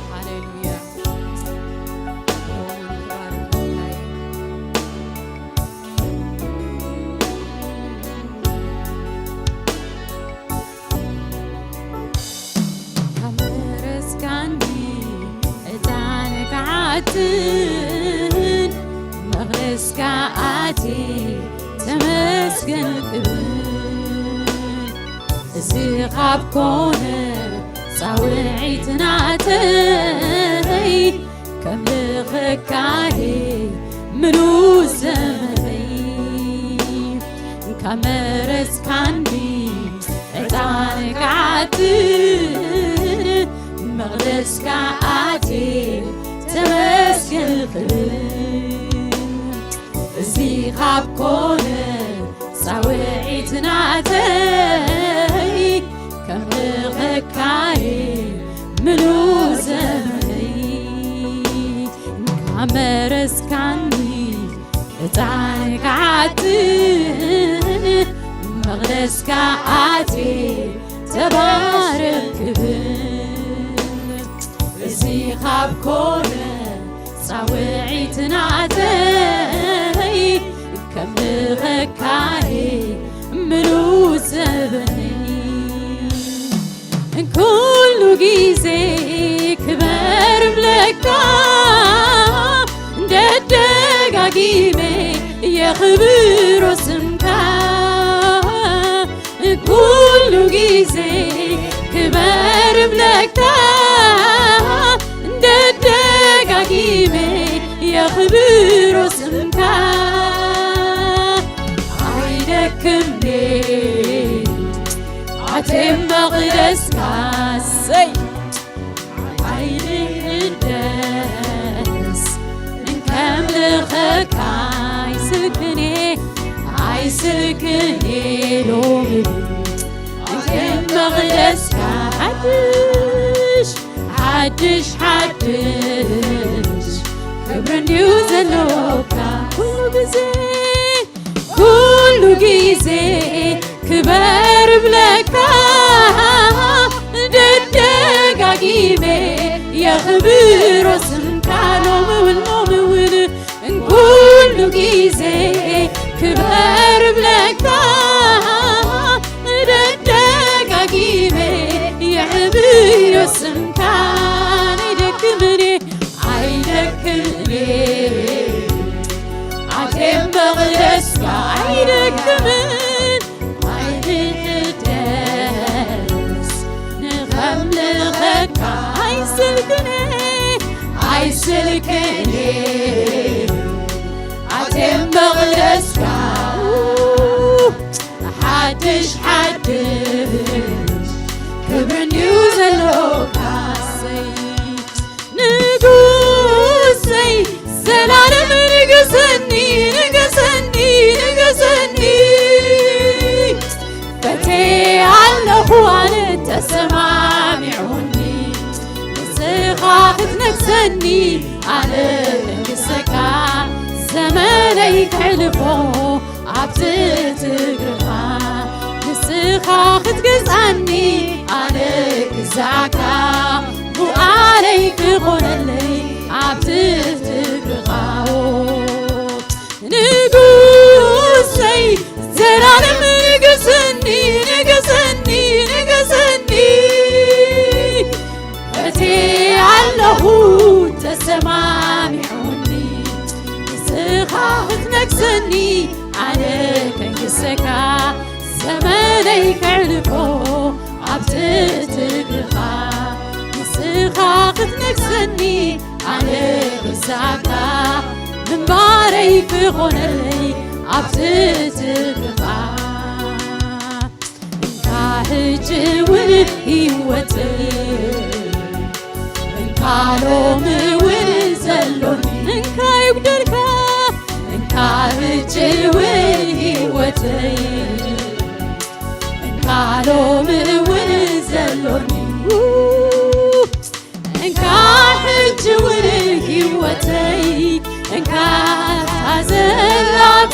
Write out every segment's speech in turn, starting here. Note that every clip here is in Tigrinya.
ሃሌሉያ። ካብ መረስካኒ ዕጣን ክዓጥን መቕደስካ ኣትየ ተመስገን ክብል። እዚ ካብ ኮነ ጻውዒት ናተይ ከም ልኸካየ ምሉእ ዘመነይ ካብ መረስካኒ ዕጣን ክዓጥን መቕደስካ ኣትየ ተመስገን ክብል። እዚ ካብ ኮነ ጻውዒት ናተይ ከም ልኸካየ ምሉእ ዘመነይ ካብ መረስካኒ ዕጣን ክዓጥን መቕደስካ ኣትየ ተባረክ ክብል። እዚ ካብ ኮነ ጻውዒት ናተይ ከም ልኸካየ ምሉእ ዘበነይ ኩሉ ግዜ ክበር እብለካ ደደጋጊመ የኽብሮ ስምካ ኩሉ ግዜ ክበር እብለካ ደደጋጊመ የኽብሮ ስምካ ኣይደክምኔ ኣቴም መቕደስካ ሰይ ኣይልህደስ እንከምልኸካ ኣይስልክኔ ኣይስልክኔ ሎሚ ኣቴም መቕደስካ ሓድሽ ሓድሽ ሓድሽ ክብሪ እንድዩ ዘለካ ኩሉ ግዜ ኩሉ ግዜ ክበር እብለካ ደደጋጊመ የኽብሮ ስምካ ሎሚ እውን ሎሚ እውን ኩሉ ግዜ ክበር እብለካ ደደጋጊመ የኽብሮ ስምካ ኣይደክምን ኣይደክምን ኣቴም መቕደስካ ኣይደክምን ኣይልደስ ንኸምልኸካ ኣይስልክነ ኣይስልክነ ኣቴም መቕደስካ ሓድሽ ሓድሽ ክብሪ እንድዩ ዘለካ ንጉሰይ ዘላለም ንገሰኒ ንገሰኒ ንገሰኒ ፈቴ ኣለኹ ኣነ ተሰማሚዑኒ ንስኻ ክትነግሰኒ ኣነ ንግሰካ ዘመነይ ከሕልፎ ኣብቲ ትግርኻ ንስኻ ክትገዛኒ ኣነ ክዛካ ቡኣለይ ክኾነለይ ኣብቲ ትግርኻ ንጉሰይ ዘላለም ንገሰኒ ንገሰኒ ንገሰኒ እቴ ኣለኹ ተሰማሚዑኒ ንስኻ ክትነግሰኒ ኣነ ከንግሰካ ዘመነይ ከዕልፎ ኣብቲ ትግርኻ ንስኻ ክትነግሰኒ ኣነ ክዛካ ምንባረይ ክኾነለይ ኣብቲ ትግርኻ እንካ ሕጂ እውን ህይወተይ እንካ ሎሚ እውን ዘሎኒ እንካ ይጉደልካ እንካ ሕጂ እውን ህይወተይ እንካ ሎሚ እውን ዘሎኒ እንካ ሕጂ እውን ህይወተይ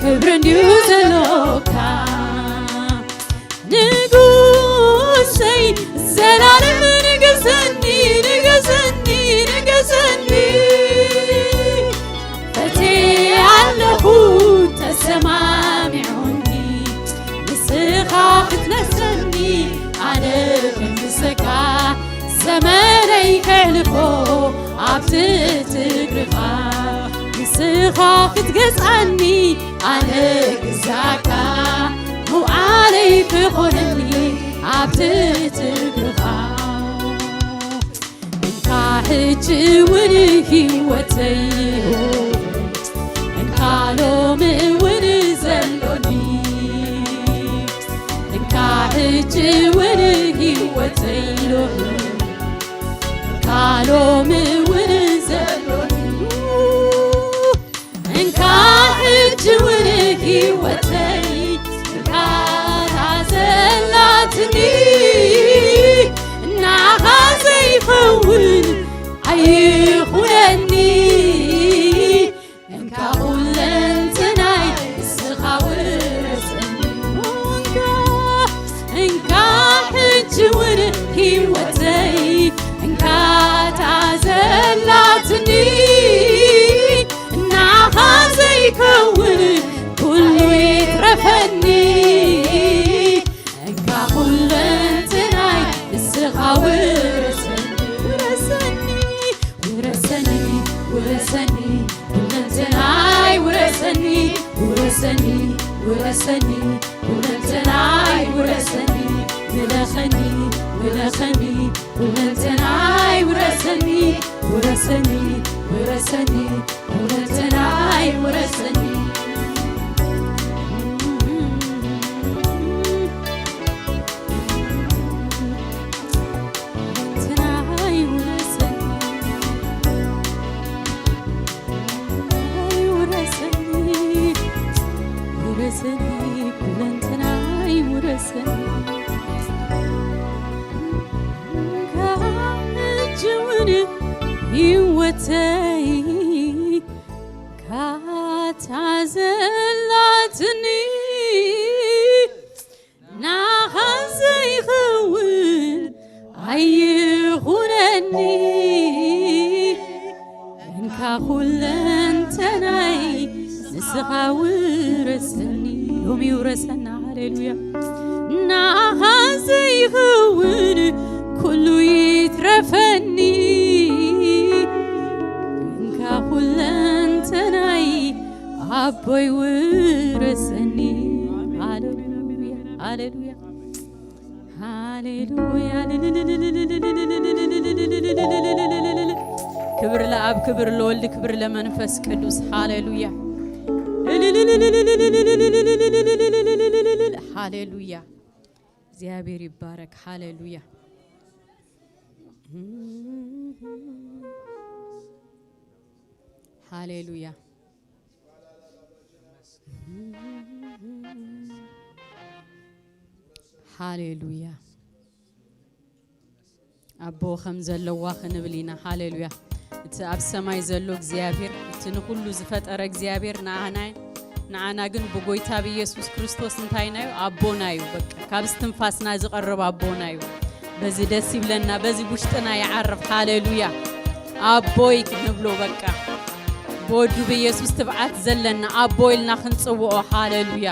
ክብሪ እንድዩ ዘሎካ ንጉሰይ፣ ዘላለም ንገሰኒ፣ ንገሰኒ፣ ንገሰኒ። ፈትየ ኣለኹ ተሰማሚዑኒ፣ ንስኻ ክትነሰኒ፣ ኣነ ክምስካ፣ ዘመነይ ከሕልፎ ኣብ ትእግርኻ። ንስኻ ክትገዝኣኒ፣ ኣነ ግዛእካ፣ መውዓለይ ክኾነኒ ኣብ ትእግርኻ። እንካ ሕጂ እውን ህይወተይ፣ እንካ ሎሚ እውን ዘሎኒ፣ እንካ ሕጂ እውን ህይወተይ ሎሚ፣ እንካ ሎሚ እውን ዘሎኒ፣ እንካ ሕጂ እውን ህይወተይ፣ እንካ እታ ዘላትኒ፣ ናኻ ዘይኸውን ኣይኹነኒ። እንካ ኩለንትናይ ንስኻ ውረሰኒ። እንካ፣ እንካ ሕጂ እውን ህይወተይ፣ እንካ እታ ዘላትኒ፣ ናኻ ዘይከውን ኩሉ ይትረፈኒ። እንካ ኩለንትናይ ንስኻ ውረሰኒ፣ ውረሰኒ፣ ውረሰኒ፣ ውረሰኒ፣ ኩለንትናይ ውረሰኒ፣ ውረሰኒ፣ ውረሰኒ፣ ኩለንትናይ ውረሰኒ፣ ምለኸኒ፣ ምለኸኒ፣ ኩለንትናይ ውረሰኒ፣ ውረሰኒ፣ ውረሰኒ፣ ኩለንትናይ ውረሰኒ። ኩለንትናይ ውረሰኒ፣ ውረሰኒ፣ ውረሰኒ፣ ኩለንትናይ ውረሰኒ። ካብ ሕጂ እውን ህይወተይ ካታ ዘላትኒ ናኻ ዘይኸውን ኣይኹነኒ። እንካ ኩለንተናይ ንስኻ ውረሰኒ፣ ሎሚ ውረሰና። ሃሌሉያ። ናኻ ዘይኸውን ኩሉ ይትረፈኒ። እንካ ኩለንተናይ ኣቦይ ውረሰኒ። ሃሌሉያ፣ ሃሌሉያ፣ ሃሌሉያ። ክብር ለኣብ፣ ክብር ለወልድ፣ ክብር ለመንፈስ ቅዱስ። ሃሌሉያ፣ ሃሌሉያ። እግዚኣብሔር ይባረክ። ሃሌሉያ፣ ሃሌሉያ፣ ሃሌሉያ። ኣቦ ከም ዘለዋ ክንብል ኢና። ሃሌሉያ። እቲ ኣብ ሰማይ ዘሎ እግዚኣብሔር፣ እቲ ንኹሉ ዝፈጠረ እግዚኣብሔር ንዓናይ፣ ንዓና ግን ብጎይታ ብኢየሱስ ክርስቶስ እንታይ ናዩ? ኣቦና እዩ። በቃ ካብ እስትንፋስና ዝቐርብ ኣቦና እዩ። በዚ ደስ ይብለና፣ በዚ ውሽጥና ይዓርፍ። ሃሌሉያ። ኣቦይ ክንብሎ በቃ ብወዱ ብኢየሱስ ትብዓት ዘለና ኣቦ ኢልና ክንጽውዖ። ሃሌሉያ፣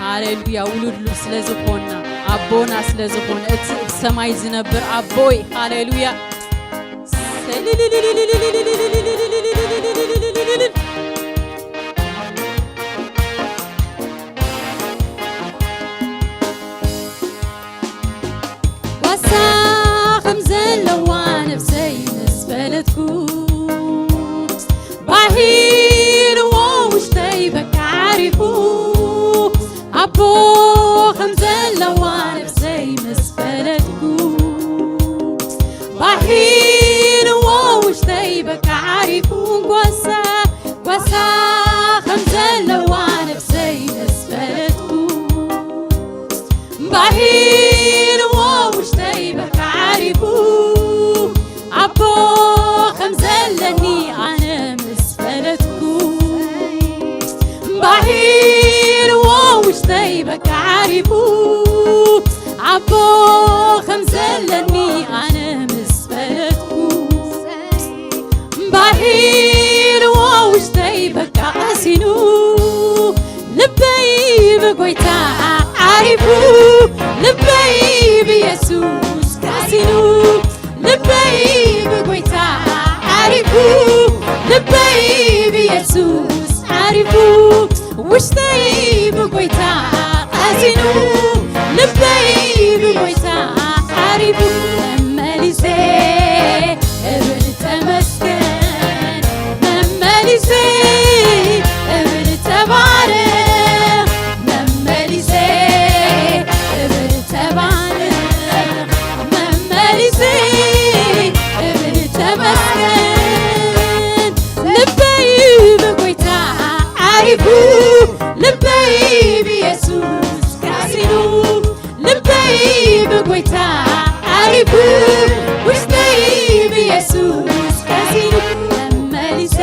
ሃሌሉያ። ውሉድሉ ስለ ዝኾንና፣ ኣቦና ስለ ዝኾነ፣ እቲ ኣብ ሰማይ ዝነብር ኣቦይ። ሃሌሉያ። ዋሳ ከም ዘለዋ ነፍሰይ ምስ ፈለጥኩ፣ ባሂልዎ ውሽጠይ በቃ ዓሪፉ። ኣቦ ከም ዘለዋ ነፍሰይ ምስ ፈለጥኩ፣ ባሂልዎ ውሽጠይ በቃ ዓሪፉ። ጓሳ፣ ጓሳ ከም ዘለዋ ነፍሰይ ምስ ፈለጥኩ፣ ባሂልዎ ውሽጠይ በቃ ዓሪፉ። ኣቦ ከም ዘለኒ ኣነ ምስ ፈለጥኩ፣ እምባ በቃ ዓሪፉ ኣቦ ከም ዘለኒ ኣነ ምስ ፈለጥኩ፣ ባሂልዎ ውሽጠይ በቃ ቀሲኑ፣ ልበይ ብጎይታ ዓሪፉ፣ ልበይ ብየሱስ ቀሲኑ፣ ልበይ ብጎይታ ዓሪፉ፣ ልበይ ብየሱስ ዓሪፉ፣ ውሽጠይ ብጎይታ ቀሲኑ፣ ልበይ ብጎይታ ዓሪፉ። መመሊሰ እብል ተመስገን፣ መመሊሰ እብል ተባረኽ፣ መመሊሰ እብል ተባረኽ፣ መመሊሰ እብል ተመስገን። ልበይ ብጎይታ ዓሪፉ፣ ልበይ ብየሱስ ቀሲኑ፣ ልበይ ብጎይታ ዓሪፉ፣ ውሽጠይ ብየሱስ ቀሲኑ፣ መመሊሰ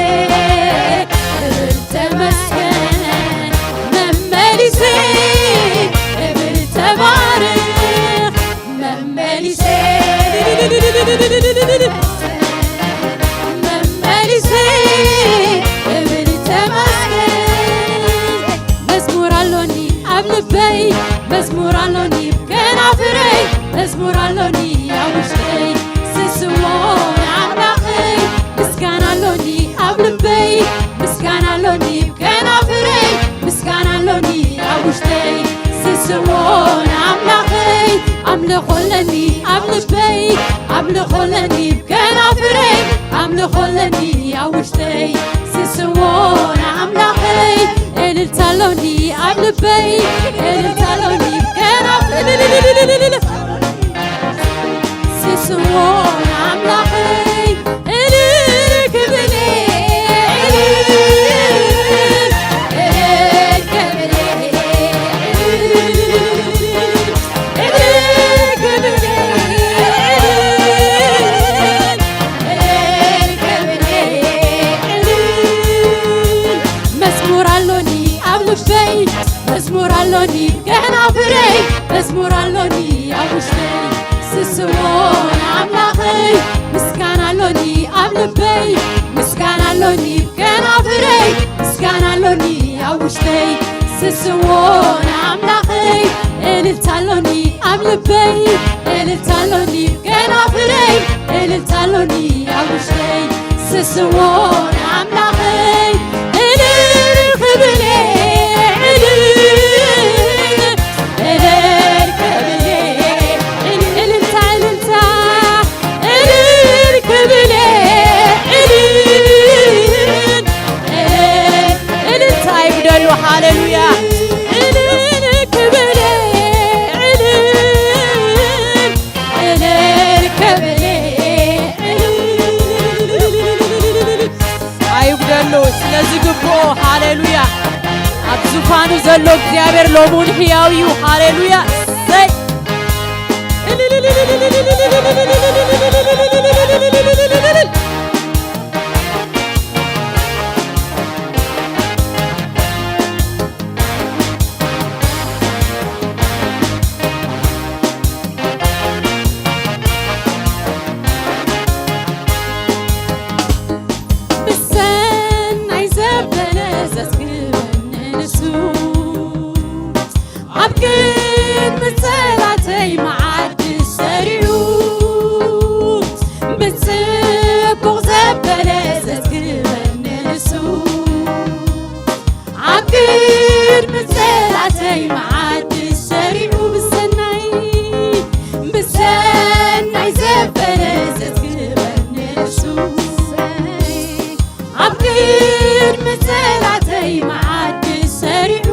እብል ተመስገን፣ መመሊሰ እብል ተባረኽ፣ መመሊሰ መመሊሰ እብል ተመስገን። መዝሙር ኣሎኒ ኣብ ልበይ፣ መዝሙር ኣሎኒ ከናፍረይ፣ መዝሙር ኣሎኒ ኣብ ውሽጠይ፣ ስስዎ ንኣምላኸይ። ምስጋና ኣሎኒ ኣብ ልበይ፣ ምስጋና ኣሎኒ ከናፍረይ፣ ምስጋና ኣሎኒ ኣብ ውሽጠይ፣ ስስዎ ንኣምላኸይ። ኣምልኾ ኣለኒ ኣብ ልበይ፣ ኣምልኾ ኣለኒ ከናፍረይ፣ ኣምልኾ ኣለኒ ኣብ ውሽጠይ፣ ስስዎ ንኣምላኸይ። እልልታ ኣሎኒ ኣብ ልበይ፣ እልልታ ኣሎኒ ከናፍረይ፣ ስስዎ ንኣምላኸይ። እልል ክብል እልል፣ እልል ክብል እልል፣ እልል ክብል እልል፣ እልል ክብል እልል። መዝሙር ኣሎኒ ኣብ ልበይ፣ መዝሙር ኣሎኒ ከናፍረይ፣ መዝሙር ኣሎኒ ኣብ ውሽጠይ፣ ስስዎ ንኣምላኸይ። ምስጋና ኣሎኒ ኣብ ልበይ፣ ምስጋና ኣሎኒ ከናፍረይ፣ ምስጋና ኣሎኒ ኣብ ውሽጠይ፣ ስስዎ ንኣምላኸይ። እልልታ ኣሎኒ ኣብ ልበይ፣ እልልታ ኣሎኒ ከናፍረይ፣ እልልታ ኣሎኒ ኣብ ውሽጠይ፣ ስስዎ ንኣምላኸይ። እልል ክብል እልል፣ እልል ክብል እልል፣ እልልታ፣ እልልታ፣ እልል ክብል እልል፣ እልል፣ እልልታ ይጉደሉ። ሃሌሉያ። እልል ክብል እልል፣ እልል ክብል እልል። ኣይጉደሎ ስለ ዝግብኦ። ሃሌሉያ። ኣብ ዙፋኑ ዘሎ እግዚኣብሔር ሎሙን ሕያው እዩ። ሃሌሉያ። እሰይ። ብሰናይ ዘበለ ዘዝግበኒ ንሱ፣ ኣብ ቅድሚ ጸላተይ መዓዲ ሰሪዑ። ብጽቡቕ ዘበለ ዘዝግበኒ ንሱ፣ ኣብ ቅድሚ ጸላተይ መዓዲ ሰሪዑ። ብሰናይ፣ ብሰናይ ዘበለ ዘዝግበኒ ንሱ፣ ኣብ ቅድሚ ጸላተይ መዓዲ ሰሪዑ።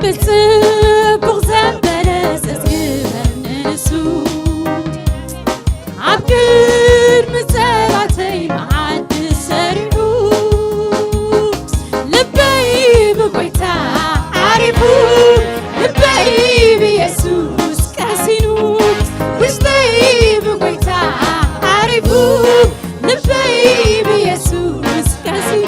ብጽቡቕ ዘበለ ዘዝግበኒ ንሱ፣ ኣብ ቅድሚ ጸላተይ መዓዲ ሰሪዑ። ልበይ ብጎይታ ዓሪፉ፣ ልበይ ብየሱስ ቀሲኑ፣ ውሽጠይ ብጎይታ ዓሪፉ፣ ልበይ ብየሱስ ቀሲኑ።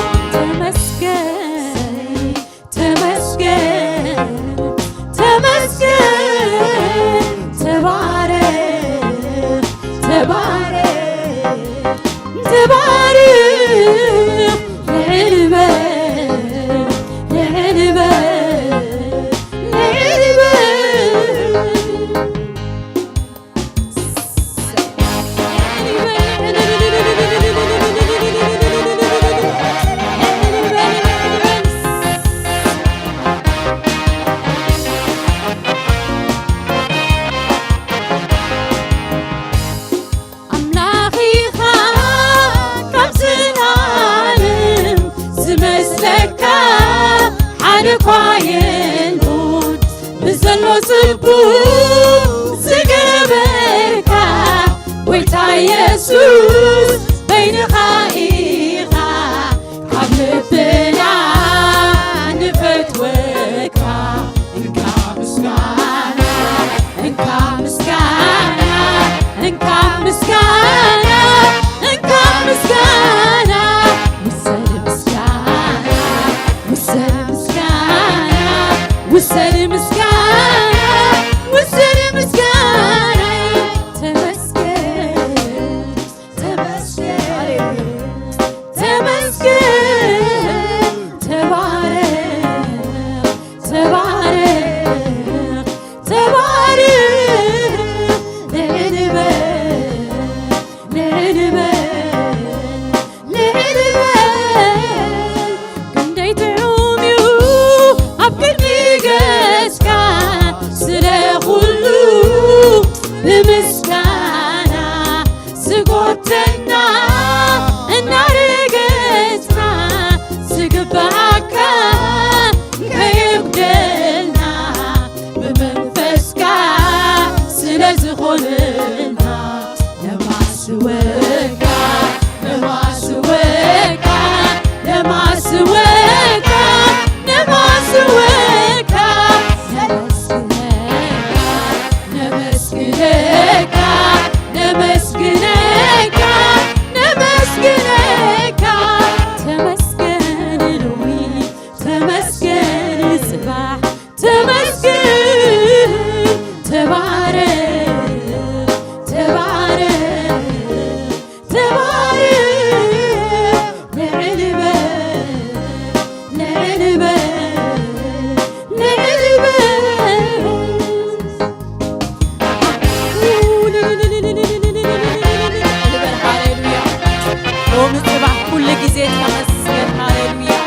ኩሉ ግዜ ተመስገን። ሃሌሉያ።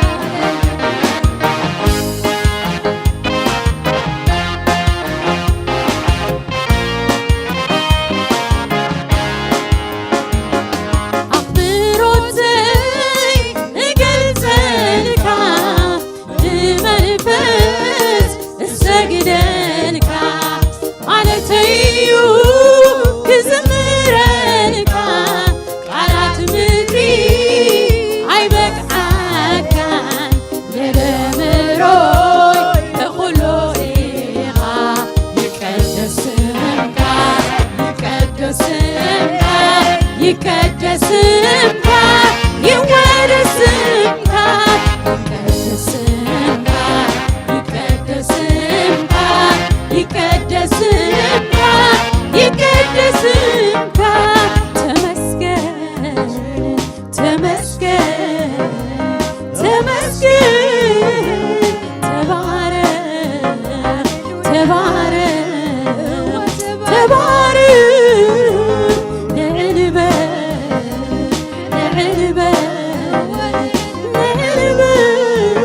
ኣኽብሮተይ እገልጸልካ፣ ብመንፈስ እሰግደልካ፣ ማለተይ እዩ ክዝምረልካ። ቃላት ምድሪ ኣይበቅዓካን፣ ንደምሮይ ተኹሎ ኢኻ። ይቀደስ ስምካ፣ ይቀደስ ስምካ፣ ይቀደስ ስምካ፣ ይወደስ ስምካ፣ ይቀደስ ስምካ፣ ይቀደስ ስምካ፣ ይቀደስ ስምካ፣ ይቀደስ ስምካ። ተመስገን፣ ተመስገን፣ ተመስገን። ተባረክ፣ ተባረክ፣ ተባረክ። ልዕል በል፣ ልዕል በል፣ ልዕል በል።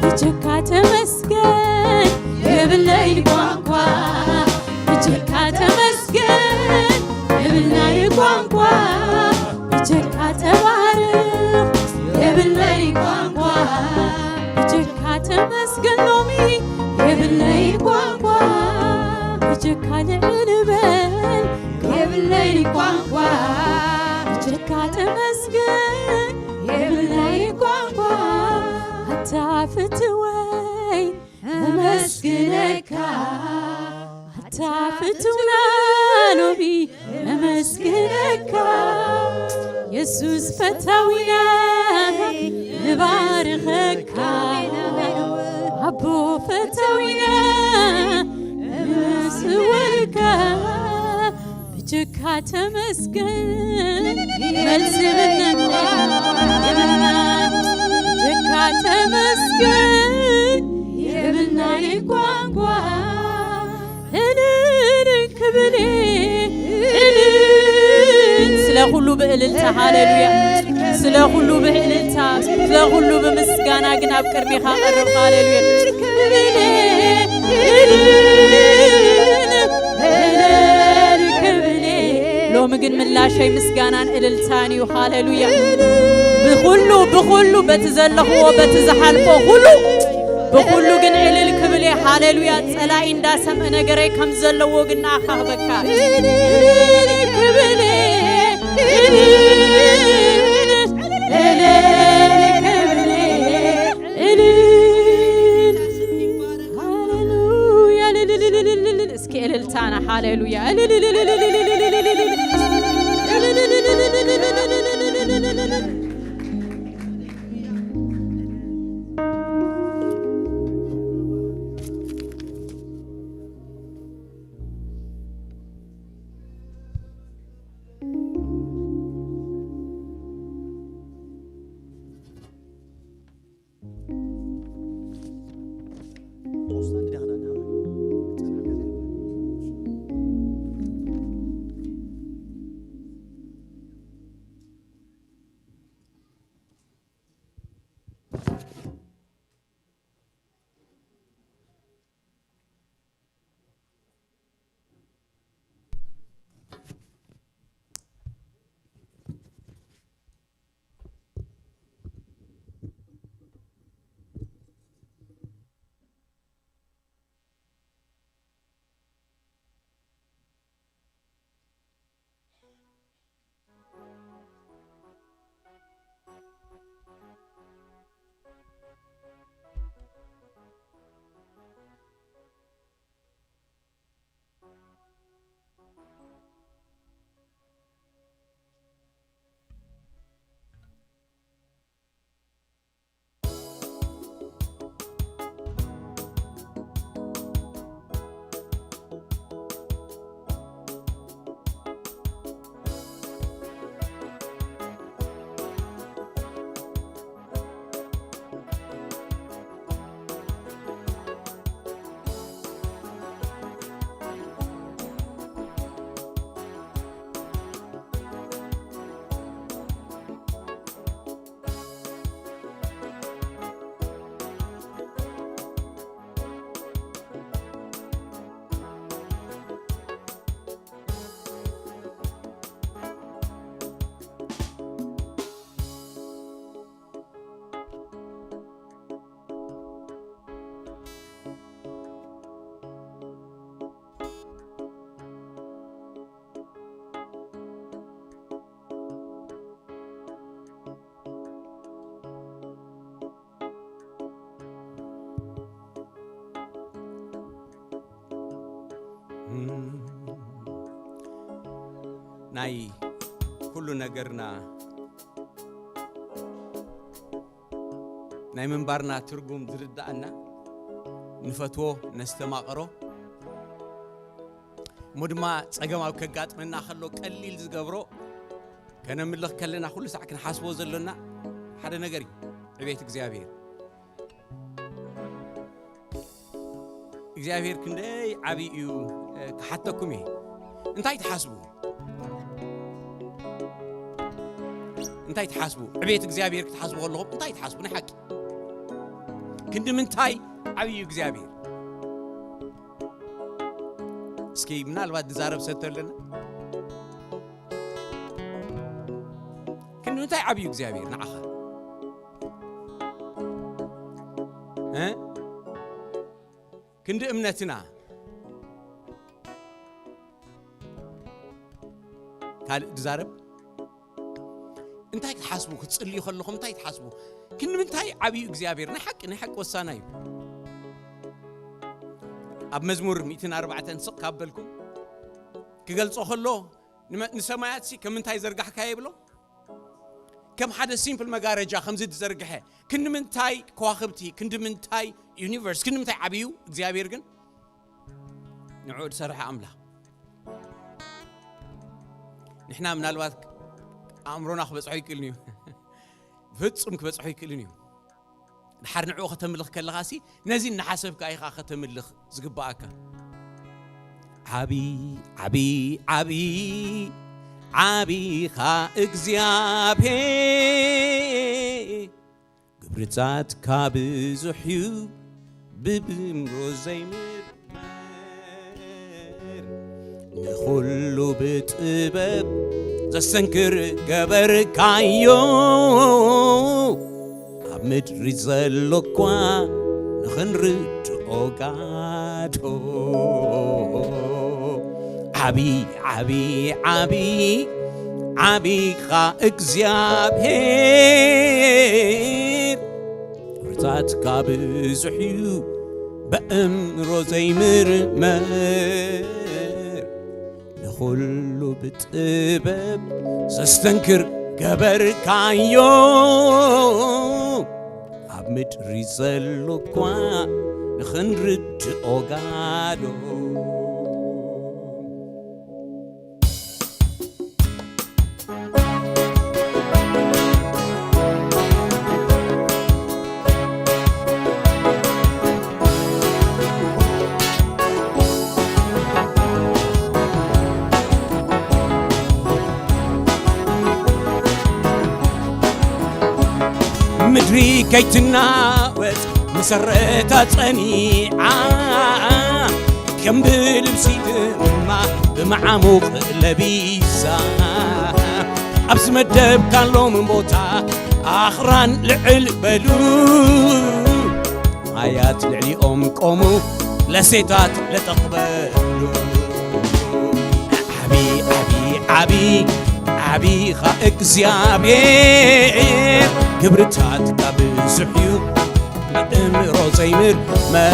ብጀካ ተመስገን የብለይ ቋንቋ፣ ብጀካ ተመስገን የብለይ ቋንቋ፣ ብጀካ ተባርኽ የብለይ ቋንቋ፣ ብጀካ ተመስገን ሎሚ የብለይ ቋንቋ፣ ብጀካ ልዕል በል የብለይ ቋንቋ፣ ብጀካ ተመስገን የብለይ ቋንቋ። ኣታ ፍትወይ እመስግነካ፣ ኣታ ፍትውና ሎሚ እመስግነካ። የሱስ ፈታዊና ንባርኸካ፣ ኣቦ ፈታዊና እመስወልካ። ብጀካ ተመስገን መልሲ የብልና፣ የብልና። ብጀካ ተመስገን የብልናይ ቋንቋ። እልል ክብል እልል። ስለ ኩሉ ብእልልታ ሃሌሉያ፣ ስለ ኩሉ ብእልልታ፣ ስለ ኩሉ ብምስጋና ግን ኣብ ቅድሜኻ ቀርብ። ሃሌሉያ። ክብል እልል፣ እልል ክብል። ሎሚ ግን ምላሸይ ምስጋናን እልልታን እዩ። ሃሌሉያ። ብኹሉ፣ ብኹሉ፣ በቲ ዘለኽዎ፣ በቲ ዝሓልፎ ኩሉ፣ ብኹሉ ግን እልል ክብል እየ። ሃሌሉያ። ጸላኢ እንዳሰምዐ ነገረይ ከም ዘለዎ ግን ንኣኻ ክበካ። እልል ክብል እልል፣ እልል ክብል እልል። ሃሌሉያ። እስኪ እልልታና ሃሌሉያ። ናይ ኩሉ ነገርና ናይ ምንባርና ትርጉም ዝርዳኣና ንፈትዎ ነስተማቕሮ እሞ ድማ ጸገም ኣብ ከጋጥመና ከሎ ቀሊል ዝገብሮ ከነምልኽ ከለና ኩሉ ሳዕ ክንሓስቦ ዘሎና ሓደ ነገር እዩ ዕቤት እግዚኣብሔር እግዚኣብሔር ክንደይ ዓብዪ እዩ ክሓተኩም እየ እንታይ ትሓስቡ እንታይ ትሓስቡ ዕቤት እግዚኣብሔር ክትሓስቡ ከለኹም እንታይ ትሓስቡ ናይ ሓቂ ክንዲ ምንታይ ዓብዪ እዩ እግዚኣብሔር እስኪ ምናልባት ዝዛረብ ሰተለና ክንዲ ምንታይ ዓብዩ እግዚኣብሔር ንዓኻ ክንዲ እምነትና ካልእ ዝዛረብ እንታይ ክትሓስቡ ክትፅልዩ ከለኹም እንታይ ትሓስቡ ክንምንታይ ዓብዩ እግዚኣብሔር ናይ ሓቂ ናይ ሓቂ ወሳና እዩ ኣብ መዝሙር ሚእትን ኣርባዕተን ስቕ ካብ በልኩም ክገልጾ ከሎ ንሰማያት ሲ ከም እንታይ ዘርጋሕካ ይብሎ ከም ሓደ ሲምፕል መጋረጃ ከምዚ ዝዘርግሐ ክንምንታይ ከዋክብቲ ክንምንታይ ዩኒቨርስ ክንምንታይ ዓብዩ እግዚኣብሔር ግን ንዑ ዝሰርሐ ኣምላኽ ንሕና ምናልባት ኣእምሮና ክበፅሖ ይክእልን እዩ ፍጹም ክበፅሖ ይክእልን እዩ ድሓር ንዕኡ ከተምልኽ ከለኻሲ ነዚ እናሓሰብካ ኢኻ ከተምልኽ ዝግባኣካ ዓቢ ዓቢ ዓቢ ዓቢኻ እግዚኣብሔር ግብርታትካ ብዙሕ እዩ ብብምሮ ዘይምርመር ንኹሉ ብጥበብ ዘስተንክር ገበርካዮ ኣብ ምድሪ ዘሎ እኳ ንኽንርድኦ ጋዶ ዓቢ ዓቢ ዓቢ ዓቢኻ እግዚኣብሔር ክብርታትካ ብዙሕ እዩ በእምሮ ዘይምርመር ንኹሉ ብጥበብ ዘስተንክር ገበርካዮ ኣብ ምድሪ ዘሎ እኳ ንኽንርድኦ ጋዶ ምድሪ ከይትናወጽ መሰረታ ጸኒዓ ከም ብልብሲ ድማ ብመዓሙቕ ለቢሳ ኣብ ዝመደብካሎም ቦታ ኣኽራን ልዕል በሉ ማያት ልዕሊኦም ቆሙ ለሴታት ለጠቕበሉ ዓቢ ዓቢ ዓቢ ዓቢኻ እግዚኣብሔር ግብርታትካ ብዙሕ እዩ ንእምሮ ዘይምርመር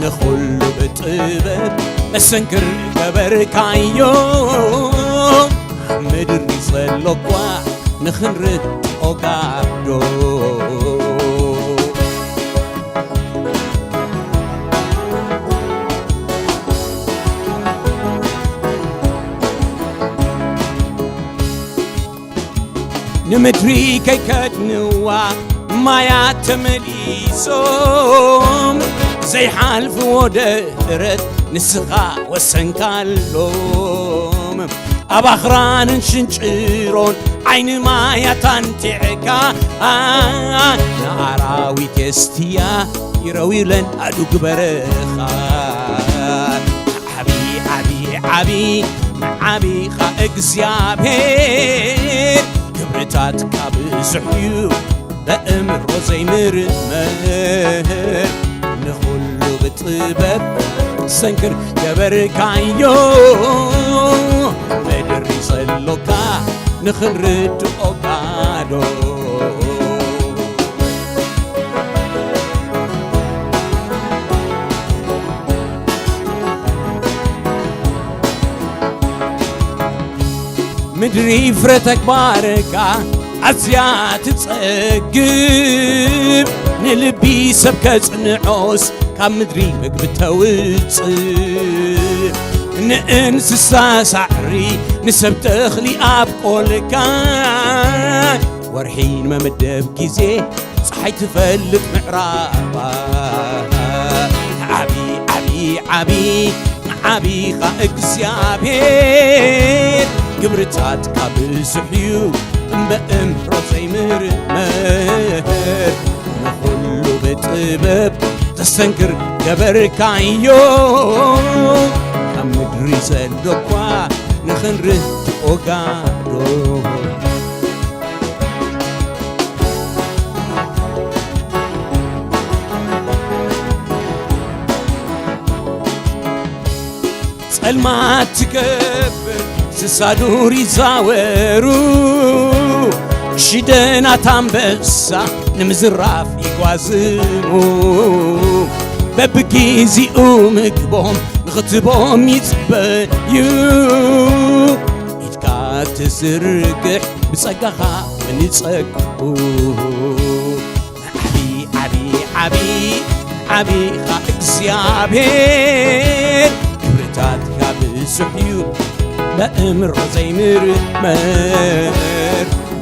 ንኹሉ ብጥበብ መሰንክር ገበርካዮ ኣብ ምድሪ ዘሎኳ ንኽንርድኦ ጋዶ ንምድሪ ከይከድንዋ ማያት ተመሊሶም ዘይሓልፍዎ ደረት ንስኻ ወሰንካሎም ኣብ ኣኽራንን ሽንጭሮን ዓይኒ ማያት ኣንቲዕካ ንኣራዊት የስትያ ይረውዩለን ኣዱግ በረኻ ዓቢ ዓቢ ዓቢ ንዓቢኻ እግዚኣብሔር ክብርታትካ ብዙሕ እዩ በእምሮ ዘይምርመር ንኹሉ ብጥበብ ሰንክር ገበርካዮ ምድሪ ዘሎካ ንኽንርድኦ ጋዶ ምድሪ ፍረ ተግባርካ ኣዝያ ትጸግብ፣ ንልቢ ሰብ ከጽንዖስ ካብ ምድሪ ምግቢ ተውጽእ። ንእንስሳ ሳዕሪ ንሰብ ተኽሊ ኣብቆልካ፣ ወርሒ ንመመደብ ግዜ ጸሓይ ትፈልጥ ምዕራባ። ዓቢ ዓቢ ዓቢ ዓቢኻ እግዚኣብሔር፣ ግብርታትካ ብዙሕ እዩ እምበእምሮ ዘይምርመር። ንኹሉ ብጥበብ ተስተንክር ገበርካዮ፣ ካብ ምድሪ ዘሎ እኳ ንኽንርኢ ኦጋዶ። ጸልማት ትገብር፣ እንስሳ ዱር ይዛወሩ፣ ሽደናት ኣንበሳ ንምዝራፍ ይጓዝሙ። በብጊዜኡ ምግቦም ንኽትቦም ይጽበዩ። ኢድካ ትዝርግሕ ብጸጋኻ ንጸግኡ። ዓቢ ዓቢ ዓቢ ዓቢኻ እግዚኣብሔር፣ ግብርታትካ ብዙሕ እዩ በእምሮ ዘይምርመር።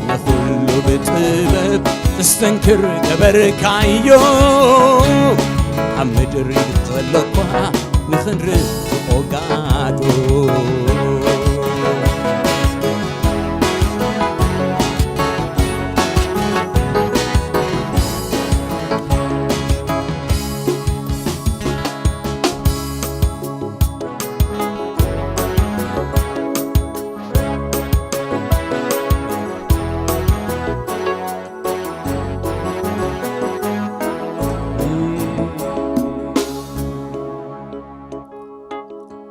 ንኹሉ ብጥበብ ተስተንክር ገበርካዮ፣ ኣብ ምድሪ ዘሎ እኳ ንኽንርኢ ኦጋዶ።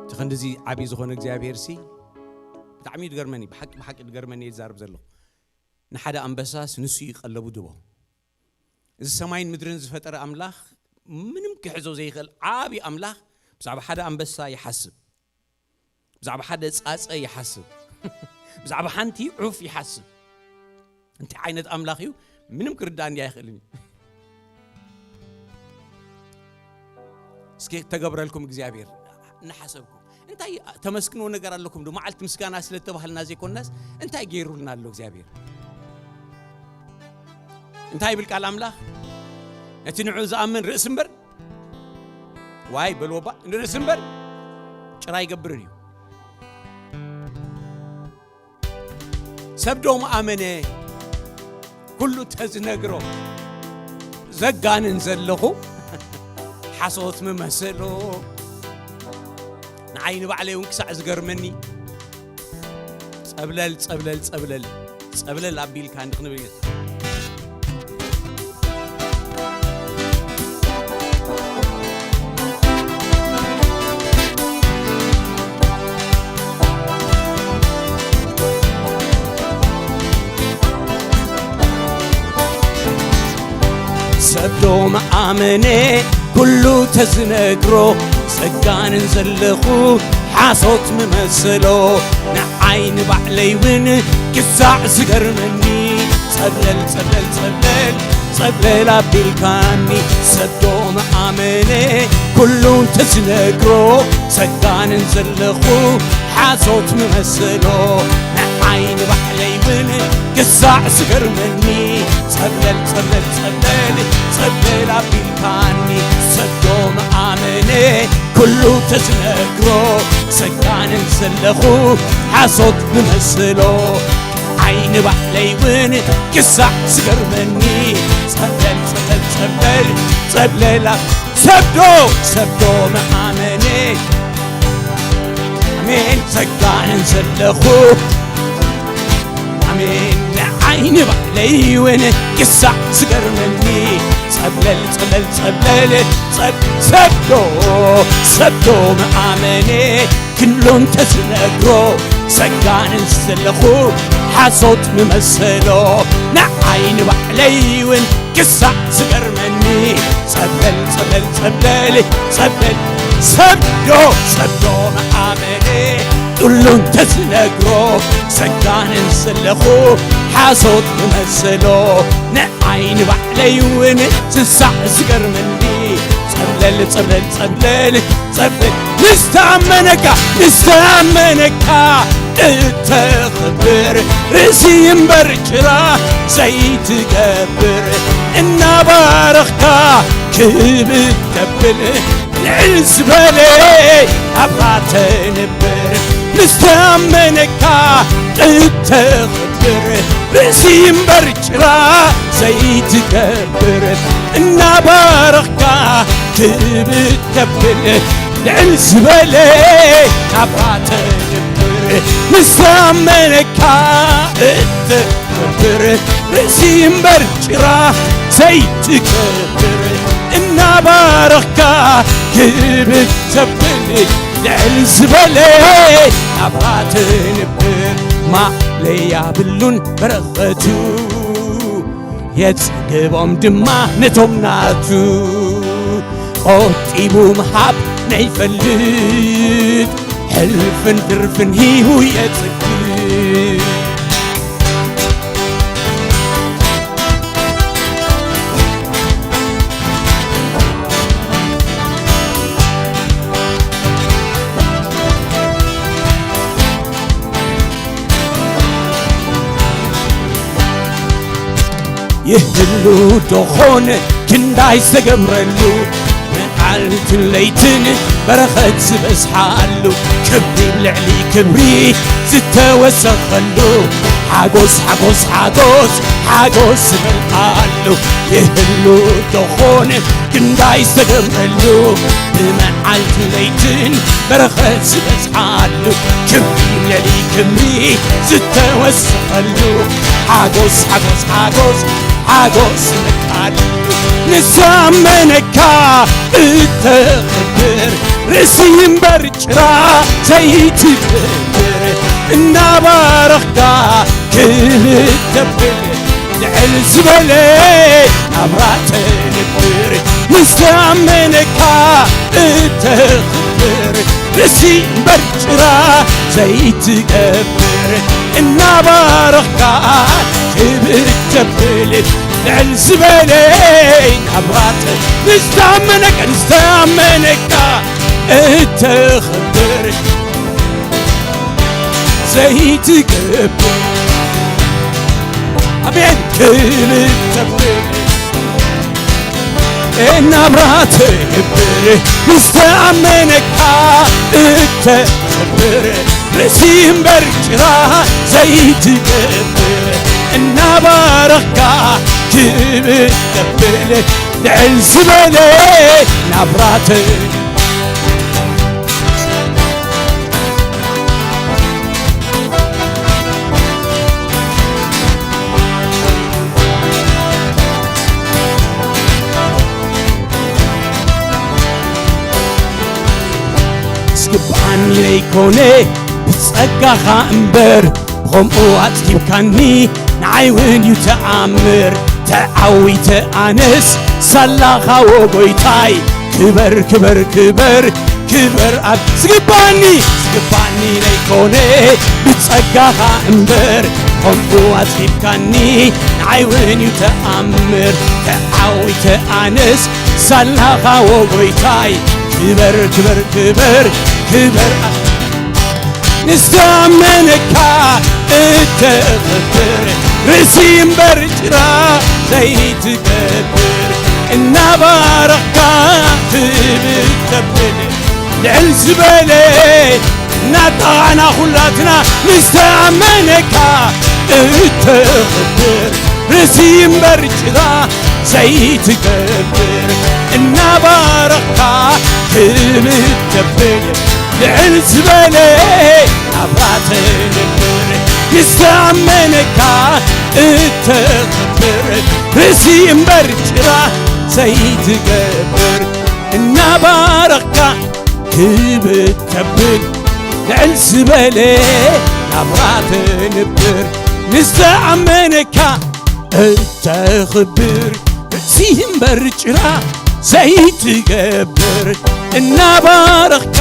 እቲ ክንድዚ ዓብዪ ዝኾነ እግዚኣብሔር ሲ ብጣዕሚ እዩ ዝገርመኒ። ብሓቂ ብሓቂ ዝገርመኒ እየ ዝዛረብ ዘለኹ። ንሓደ ኣንበሳስ ንሱ እዩ ቀለቡ ድቦ። እዚ ሰማይን ምድርን ዝፈጠረ ኣምላኽ፣ ምንም ክሕዞ ዘይኽእል ዓቢ ኣምላኽ ብዛዕባ ሓደ ኣንበሳ ይሓስብ። ብዛዕባ ሓደ ጻጸ ይሓስብ። ብዛዕባ ሓንቲ ዑፍ ይሓስብ። እንታይ ዓይነት ኣምላኽ እዩ? ምንም ክርዳእኒ ኣይኽእልን እዩ። እስኪ ተገብረልኩም እግዚኣብሔር እናሓሰብኩም። እንታይ ተመስግኖ ነገር ኣለኩም ዶ? መዓልቲ ምስጋና ስለ እተባህልና ዘይኮንናስ እንታይ ገይሩልና ኣሎ እግዚኣብሔር? እንታይ ይብል ቃል ኣምላኽ? ነቲ ንዑ ዝኣምን ርእሲ እምበር፣ ዋይ በልዎ እባ፣ ንርእሲ እምበር ጭራ ኣይገብርን እዩ። ሰብ ዶ ምኣመነ ኩሉ ተዝነግሮ፣ ዘጋንን ዘለኹ ሓሶት ምመሰሎ። ንዓይ ንባዕለይ እውን ክሳዕ ዝገርመኒ፣ ጸብለል ጸብለል ጸብለል ጸብለል ኣቢልካ እንዲ ክንብል እዩ። ሰብ ዶ መኣመነ ኩሉ ተዝነግሮ፣ ዘጋንን ዘለኹ ሓሶት ምመሰሎ። ንዓይ ንባዕለይ እውን ክሳዕ ዝገርመኒ፣ ጸብለል ጸብለል ጸብለል ጸብለል ኣቢልካኒ። ሰብ ዶ መኣመነ ኩሉ እንተዝነግሮ፣ ዘጋንን ዘለኹ ሓሶት ምመሰሎ። ንዓይ ንባዕለይ እውን ክሳዕ ዝገርመኒ፣ ጸብለል ጸብለል ጸብለል ጸብለል ኣቢልካኒ። ሰብ ዶ መኣመነ ኩሉ ተዝነግሮ፣ ዘጋንን ዘለኹ ሓሶት ምመስሎ። ዓይኒ ባዕለይ እውን ክሳዕ ዝገርመኒ፣ ጸብለል ጸብለል ጸብለል ጸብለላ። ሰብዶ ሰብዶ መኣመኔ፣ ኣሜን። ዘጋንን ዘለኹ ኣሜን። ንዓይኒ ባዕለይ እውን ክሳዕ ዝገርመኒ፣ ጸብለል ጸብለል ጸብለል ጸብ-፣ ሰብዶ ሰብዶ መኣመኔ፣ ክሉ እንተዝነግሮ ዘጋንን ዘለኹ ሓሶት ምመሰሎ። ንዓይኒ ባዕለይ እውን ክሳዕ ዝገርመኒ፣ ጸብለል ጸብለል ጸብለል ጸብለል። ሰብዶ ሰብዶ መኣመኔ፣ ኩሉ እንተዝነግሮ ዘጋንን ዘለኹ ሓሶት ክመስሎ፣ ንዓይ ንባዕለይ እውን ስሳዕ ዝገርመኒ። ጸብለል ጸብለል ጸብለል ጸብለል፣ ንዝተኣመነካ ንዝተኣመነካ እተኽብር፣ ርእሲ እምበር ጭራ ዘይትገብር፣ እናባረኽካ ክብር ተብል፣ ልዕል ዝበለ ናብራ ተንብር፣ ንዝተኣመነካ እተኽብር፣ ርእሲ እምበር ጭራ ዘይትገብር፣ እናባረኽካ ክብር ተብል፣ ልዕል ዝበለ ናብራ ተንብር፣ ንዝተኣመነካ እተ ክብር፣ ርእሲ እምበር ጭራ ዘይትገብር፣ እናባረኽካ ክብር ተብል፣ ልዕል ዝበለ ናብራ ተንብር። ማእለያ ብሉን በረኸቱ፣ የጽግቦም ድማ ነቶም ናቱ። ቆጢቡ ምሃብ ነይፈልጥ፣ ሕልፍን ትርፍን ሂቡ የጽግብ። ይህሉ ዶ ኾን ክንዳይ ዝተገብረሉ፣ መዓልትን ለይትን በረኸት ዝበዝሓሉ፣ ክብሪ ልዕሊ ክብሪ ዝተወሰኸሉ፣ ሓጎስ ሓጎስ ሓጎስ ሓጎስ ዝመልኣሉ፣ ይህሉ ዶ ኾን ክንዳይ ዝተገብረሉ፣ ብመዓልትን ለይትን በረኸት ዝበዝሓሉ፣ ክብሪ ልዕሊ ክብሪ ዝተወሰኸሉ፣ ሓጎስ ሓጎስ ሓጎስ ሓጎስ ዝመልኣሉ፣ ንዝተኣመነካ እተኽብር፣ ርእሲ እምበር ጭራ ዘይትገብር፣ እናባረኽካ ክብር ተብል፣ ልዕል ዝበለ ናብራ ተንብር፣ ንዝተኣመነካ እተኽብር፣ ርእሲ እምበር ጭራ ዘይትገብር፣ እናባረኽካ ክብር ተብል፣ ልዕል ዝበለ ናብራ ተ-፣ ንዝተኣመነካ፣ ንዝተኣመነካ እተኽብር ዘይትገብር። ኣሜን። ክብር ተብል፣ እናብራ ትብር፣ ንዝተኣመነካ እተኽብር፣ ርእሲ እምበር ጭራ ዘይትገብር፣ እናባረኽካ ክብር ተብል፣ ልዕል ዝበለ ናብራ ተ-፣ ዝግብኣኒ ዘይኮነ ብጸጋኻ እምበር፣ ብኸምኡ ኣጽጊብካኒ ንዓይ እውን እዩ ተኣምር። ተዓዊተ ኣነስ ሳላኻ ወጎይታይ፣ ክበር ክበር ክበር ክበር ኣብ ዝግባኒ፣ ዝግባኒ ዘይኮነ ብጸጋኻ እምበር፣ ከምኡ ኣጽጊብካኒ ንዓይ እውን እዩ ተኣምር። ተዓዊተ ኣነስ ሳላኻ ወጎይታይ፣ ክበር ክበር ክበር ክበር ኣ-፣ ንዝተኣመነካ እተኽብር፣ ርእሲ እምበር ጭራ ዘይትገብር፣ እናባረኽካ ክብር ተብል፣ ልዕል ዝበለ እናጣቓዕና ኩላትና ንዝተኣመነካ እተኽብር፣ ርእሲ እምበር ጭራ ዘይትገብር፣ እናባረኽካ ክብር ተብል፣ ልዕል ዝበለ ናብራ ተንብር፣ ንዝተኣመነካ እተኽብር፣ ርእሲ እምበር ጭራ ዘይትገብር፣ እናባረኽካ ክብር ተብል፣ ልዕል ዝበለ ናብራ ተንብር፣ ንዝተኣመነካ እተኽብር፣ ርእሲ እምበር ጭራ ዘይትገብር፣ እናባረኽካ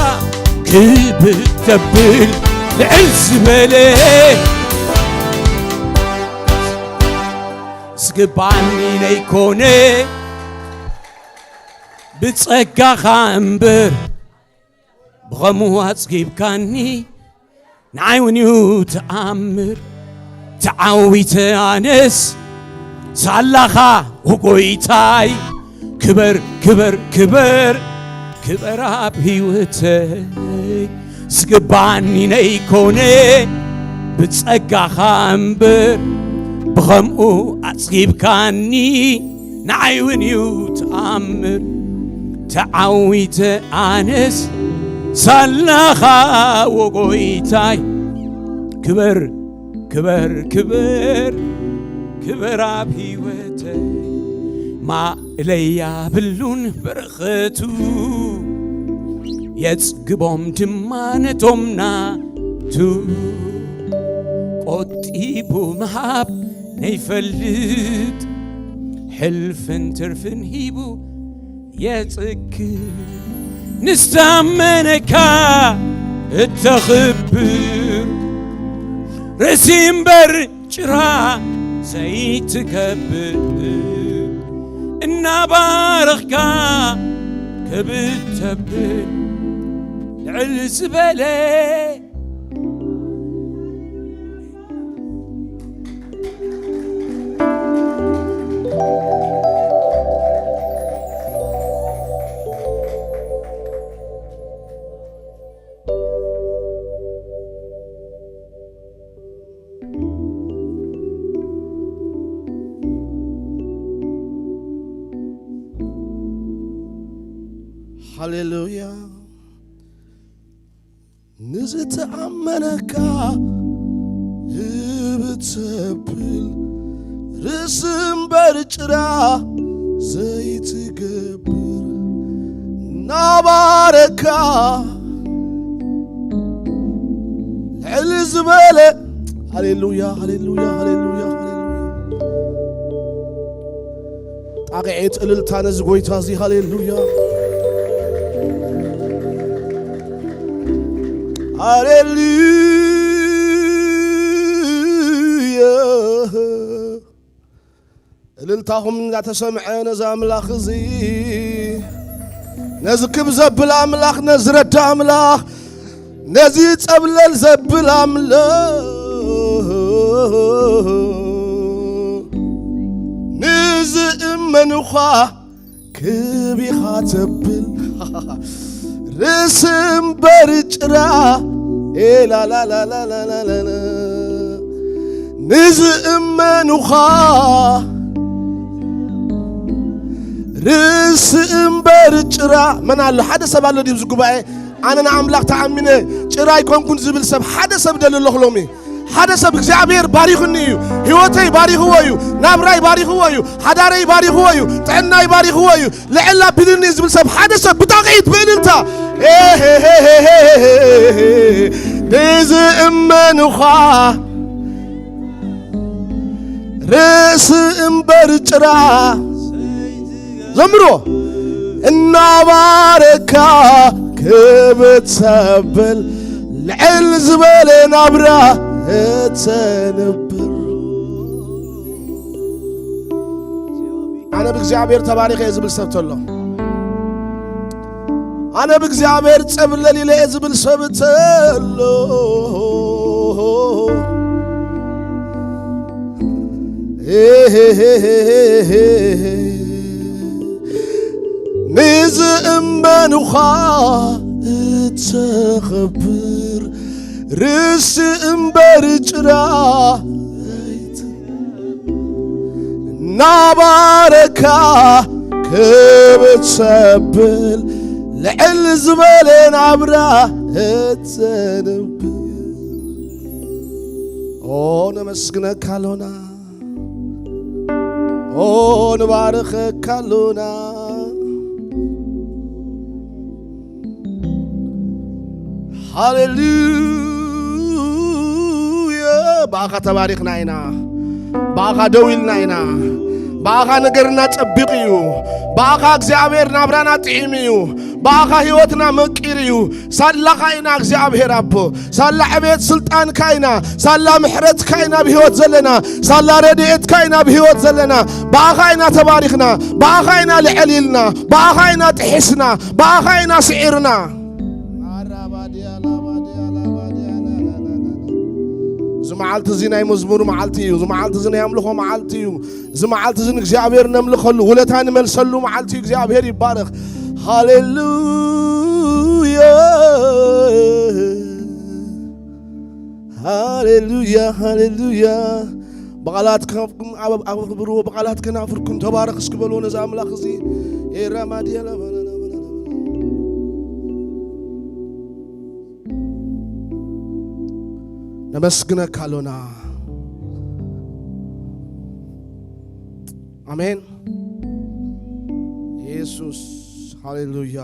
ክብር ተብል፣ ልዕል ዝበለ ዝግባኒ ነይኮነ፣ ብጸጋኻ እምበር ብኸምኡ ኣጽጊብካኒ። ንዓይ እውን እዩ ተኣምር ተዓዊተ ኣነስ ሳላኻ ወጎይታይ። ክበር ክበር ክበር ክበር ኣብ ህይወተይ። ዝግባኒ ነይኮነ ብጸጋኻ እምበር ብኸምኡ ኣጽጊብካኒ። ንዓይ እውን እዩ ተኣምር ተዓዊተ ኣነስ ሳላኻ ወጎይታይ። ክበር ክበር ክበር ክበር ኣብ ህይወተይ። ማእለያ ብሉን በረኸቱ የጽግቦም ድማ ነቶም ናቱ። ቆጢቡ ምሃብ ነይፈልጥ ሕልፍን ትርፍን ሂቡ የጽግብ። ንዝተኣመነካ እተኽብር ርእሲ እምበር ጭራ ዘይትከብር እናባረኽካ ክብተብል ልዕል ዝበለ ሃሌሉያ። ንዝተኣመነካ ህብት ዘብል ርእሲ እምበር ጭራ ዘይትገብር ናባረካ ልዕል ዝበለ። ሃሌሉያ፣ ሃሌሉያ፣ ሃሌሉያ፣ ሃሌሉያ። ጣቕዒት እልልታ ነዚ ጎይታ እዚ። ሃሌሉያ፣ ሃሌሉያ። እልልታኹም እንዳተሰምዐ ነዚ ኣምላኽ እዚ፣ ነዚ ክብ ዘብል ኣምላኽ፣ ነዚ ረዳ ኣምላኽ፣ ነዚ ጸብለል ዘብል ኣምላኽ፣ ንዝእመንኻ ክብ ኢኻ ተብል። ርእሲ እምበር ጭራ፣ ኤላላላላላላላ። ንዝእመኑኻ ርእሲ እምበር ጭራ። መን ኣሎ? ሓደ ሰብ ኣሎ ድዩ ኣብዚ ጉባኤ? ኣነ ንኣምላኽ ተኣሚነ ጭራ ኣይኮንኩን ዝብል ሰብ ሓደ ሰብ ደሊ ኣለኹ ሎሚ። ሓደ ሰብ እግዚኣብሔር ባሪኹኒ እዩ፣ ህይወተይ ባሪኽዎ እዩ፣ ናብራይ ባሪኽዎ እዩ፣ ሓዳረይ ባሪኽዎ እዩ፣ ጥዕናይ ባሪኽዎ እዩ፣ ልዕል ኣቢሉኒ እዩ ዝብል ሰብ ሓደ ሰብ ብጣቕዒት ብእልልታ። ንዝእመኑኻ ርእሲ እምበር ጭራ። ዘምሮ። እናባረካ ክብተብል ልዕል ዝበለ ናብራ እተንብር። ኣነ ብእግዚኣብሔር ተባሪኸ እየ ዝብል ሰብ ተሎ፣ ኣነ ብእግዚኣብሔር ጸብለል ኢለ እየ ዝብል ሰብ ተሎ፣ ንዝእመኑኻ እተኸብር ርእሲ እምበር ጭራ ናባረካ ክብተብል ልዕል ዝበለ ናብራ እተንብር። ኦ ነመስግነካ ኣሎና፣ ኦ ንባርኸካ ኣሎና። ሃሌሉያ። ብኣኻ ተባሪኽና ኢና፣ ብኣኻ ደው ኢልና ኢና። ብኣኻ ነገርና ጸቢቑ እዩ። ብኣኻ እግዚኣብሔር ናብራና ጥዒሙ እዩ። ብኣኻ ህይወትና መቂሩ እዩ። ሳላኻ ኢና እግዚኣብሔር ኣቦ። ሳላ ዕቤት ስልጣንካ ኢና። ሳላ ምሕረትካ ኢና ብህይወት ዘለና። ሳላ ረድኤትካ ኢና ብህይወት ዘለና። ብኣኻ ኢና ተባሪኽና። ብኣኻ ኢና ልዕል ኢልና። ብኣኻ ኢና ጥሒስና። ብኣኻ ኢና ስዒርና። እዚ መዓልቲ እዚ ናይ መዝሙር መዓልቲ እዩ። እዚ መዓልቲ እዚ ናይ ኣምልኾ መዓልቲ እዩ። እዚ መዓልቲ እዚ ንእግዚኣብሔር ነምልኸሉ፣ ውለታ ንመልሰሉ መዓልቲ እዩ። እግዚኣብሔር ይባረኽ። ሃሌሉያ፣ ሃሌሉያ፣ ሃሌሉያ። ብቓላት ከናፍርኩም ኣብ-፣ ኣኽብርዎ፣ ብቓላት ከናፍርኩም ተባረኽ እስኪ በልዎ ነዚ ኣምላኽ እዚ። ኤራማድያ ነመስግነካ ኣሎና። ኣሜን። የሱስ፣ ሃሌሉያ።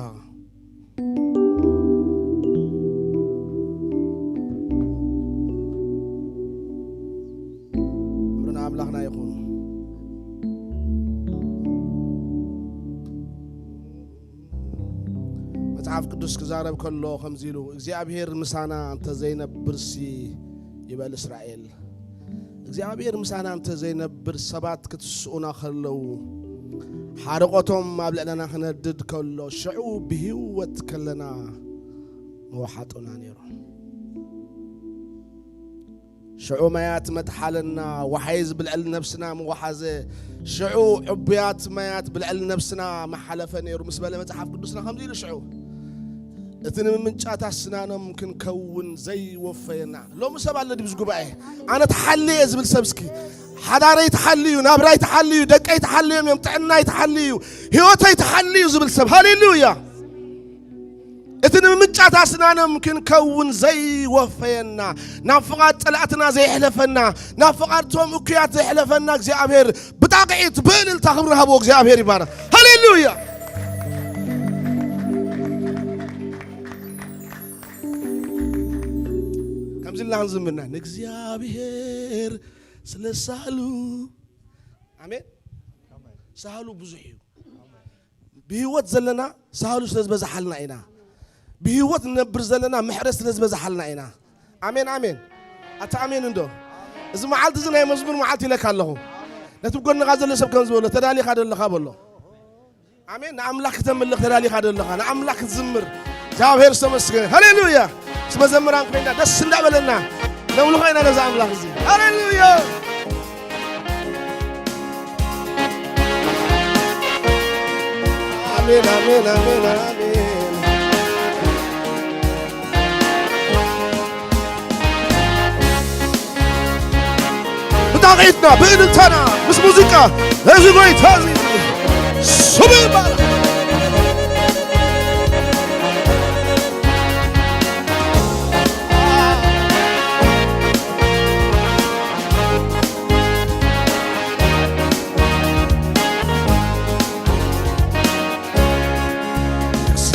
ክብሪ ንኣምላኽና ይኹን። መጽሓፍ ቅዱስ ክዛረብ ከሎ ከምዚ ኢሉ፣ እግዚኣብሔር ምሳና እንተ ዘይነብርሲ ይበል እስራኤል። እግዚኣብሔር ምሳና እንተ ዘይነብር፣ ሰባት ክትስኡና ከለዉ፣ ሓርቖቶም ኣብ ልዕለና ክነድድ ከሎ፣ ሽዑ ብህይወት ከለና ምወሓጡና ነይሩ። ሽዑ ማያት መጥሓለና፣ ወሓይዝ ብልዕሊ ነብስና ምወሓዘ፣ ሽዑ ዕቡያት ማያት ብልዕሊ ነብስና መሓለፈ ነይሩ ምስ በለ መጽሓፍ ቅዱስና ከምዚ ኢሉ ሽዑ፣ እቲ ንምምንጫት ኣስናኖም ክንከውን ዘይወፈየና። ሎሚ ሰብ ኣሎ ድዩ ኣብዚ ጉባኤ? ኣነ ተሓልየ ዝብል ሰብ እስኪ፣ ሓዳረይ ተሓልዩ፣ ናብራይ ተሓልዩ፣ ደቀይ ተሓልዮም እዮም፣ ጥዕናይ ተሓልዩ፣ ህይወተይ ተሓልዩ ዝብል ሰብ። ሃሌሉያ። እቲ ንምምንጫት ኣስናኖም ክንከውን ዘይወፈየና፣ ናብ ፍቓድ ጸላእትና ዘየሕለፈና፣ ናብ ፍቓድ እቶም እኩያት ዘየሕለፈና እግዚኣብሔር ብጣቕዒት ብእልልታ ክብሪ ሃብዎ። እግዚኣብሔር ይባረኽ። ሃሌሉያ። ከምዚ ኢልና ክንዝምር ኢና፣ ንእግዚኣብሔር ስለ ሳህሉ። ኣሜን። ሳህሉ ብዙሕ እዩ። ብህይወት ዘለና ሳህሉ ስለ ዝበዝሓልና ኢና። ብህይወት ንነብር ዘለና ምሕረት ስለ ዝበዝሓልና ኢና። ኣሜን፣ ኣሜን። ኣታ ኣሜን እንዶ። እዚ መዓልቲ እዚ ናይ መዝሙር መዓልቲ ኢለካ ኣለኹ። ነቲ ብጎንኻ ዘሎ ሰብ ከም ዝበሎ፣ ተዳሊኻ ዶ ኣለኻ በሎ። ኣሜን። ንኣምላኽ ክተምልኽ ተዳሊኻ ዶ ኣለኻ? ንኣምላኽ ክትዝምር። እግዚኣብሔር ዝተመስገነ። ሃሌሉያ። ምስ መዘምራን ኮይና ደስ እንዳበለና ነምልኾ ኢና ነዚ ኣምላኽ እዚ። ሃሌሉያ። ኣሜን፣ ኣሜን፣ ኣሜን፣ ኣሜን። ብጣቕዒትና፣ ብእልልታና፣ ምስ ሙዚቃ ነዚ ጎይታ እዚ ስሙ ይባረኽ።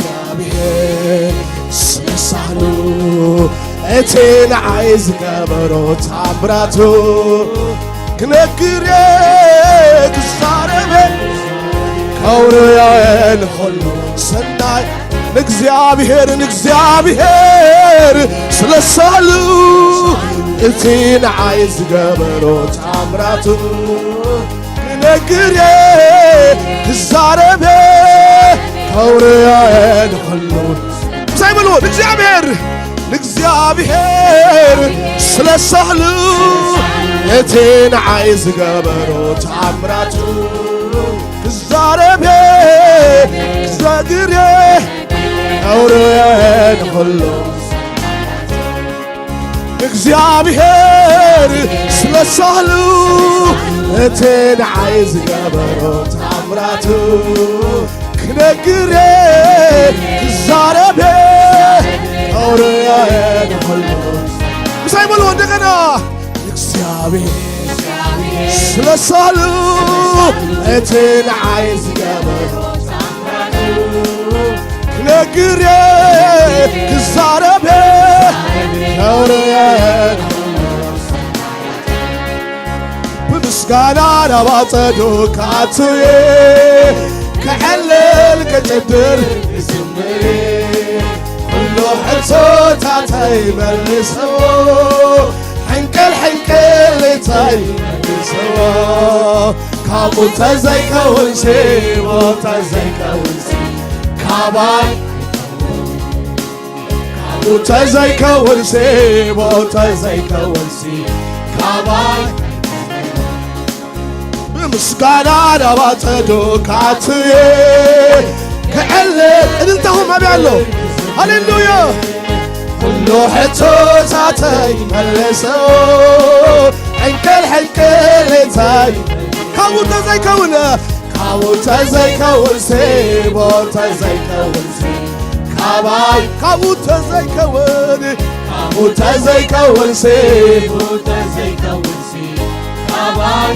እግዚኣብሔር ስለ ሳህሉ እቲ ንዓይ ዝገበሮ ታምራቱ ክነግር ክዛረብ ከውርዮ ንኹሉ ሰናይ ንእግዚኣብሔር ንእግዚኣብሔር ስለ ሳህሉ እቲ ንዓይ ዝገበሮ ታምራቱ ክነግር ክዛረብ ከውርዮ ንኹሉ ምሳይ በልዎ ንእግዚኣብሔር ንእግዚኣብሔር ስለ ሳህሉ እቲ ንዓይ ዝገበሮ ታምራቱ ክዛረብ ክዛግር ከውርዮ ንኹሉ እግዚኣብሔር ስለ ሳህሉ እቲ ንዓይ ዝገበሮ ታምራቱ ክነግር ክዛረብ ከውርዮ ንኹሉ ምሳይ በልዎ እንደገና እግዚኣብሔር ስለ ሳህሉ እቲ ንዓይ ዝገበሮ ክነግር ክዛረብ ከውርዮ ምስጋና ናብ ኣጸዱ ክኣቱ እየ፣ ክዕልል ክጭድር ክዝምር እየ። ኩሉ ሕቶታተይ መልስዎ፣ ሕንቅል ሕንቅሊተይ መልስዎ። ካብኡ ተዘይከውንሲ፣ ብኡ ተዘይከውንሲ፣ ካባይ ካብኡ ተዘይከውንሲ፣ ብኡ ተዘይከውንሲ፣ ካባይ ብምስጋና ናብ ኣጸዱ ክኣቱ እየ፣ ክዕልል። እልልታኹም ኣበይ ኣሎ? ሃሌሉያ! ኩሉ ሕቶታተይ መልስዎ፣ ሕንቅል ሕንቅሊተይ ካብኡ ተዘይከውን፣ ካብኡ ተዘይከውንሲ፣ ብኡ ተዘይከውንሲ፣ ካባይ ካብኡ ተዘይከውን፣ ካብኡ ተዘይከውንሲ፣ ብኡ ተዘይከውንሲ፣ ካባይ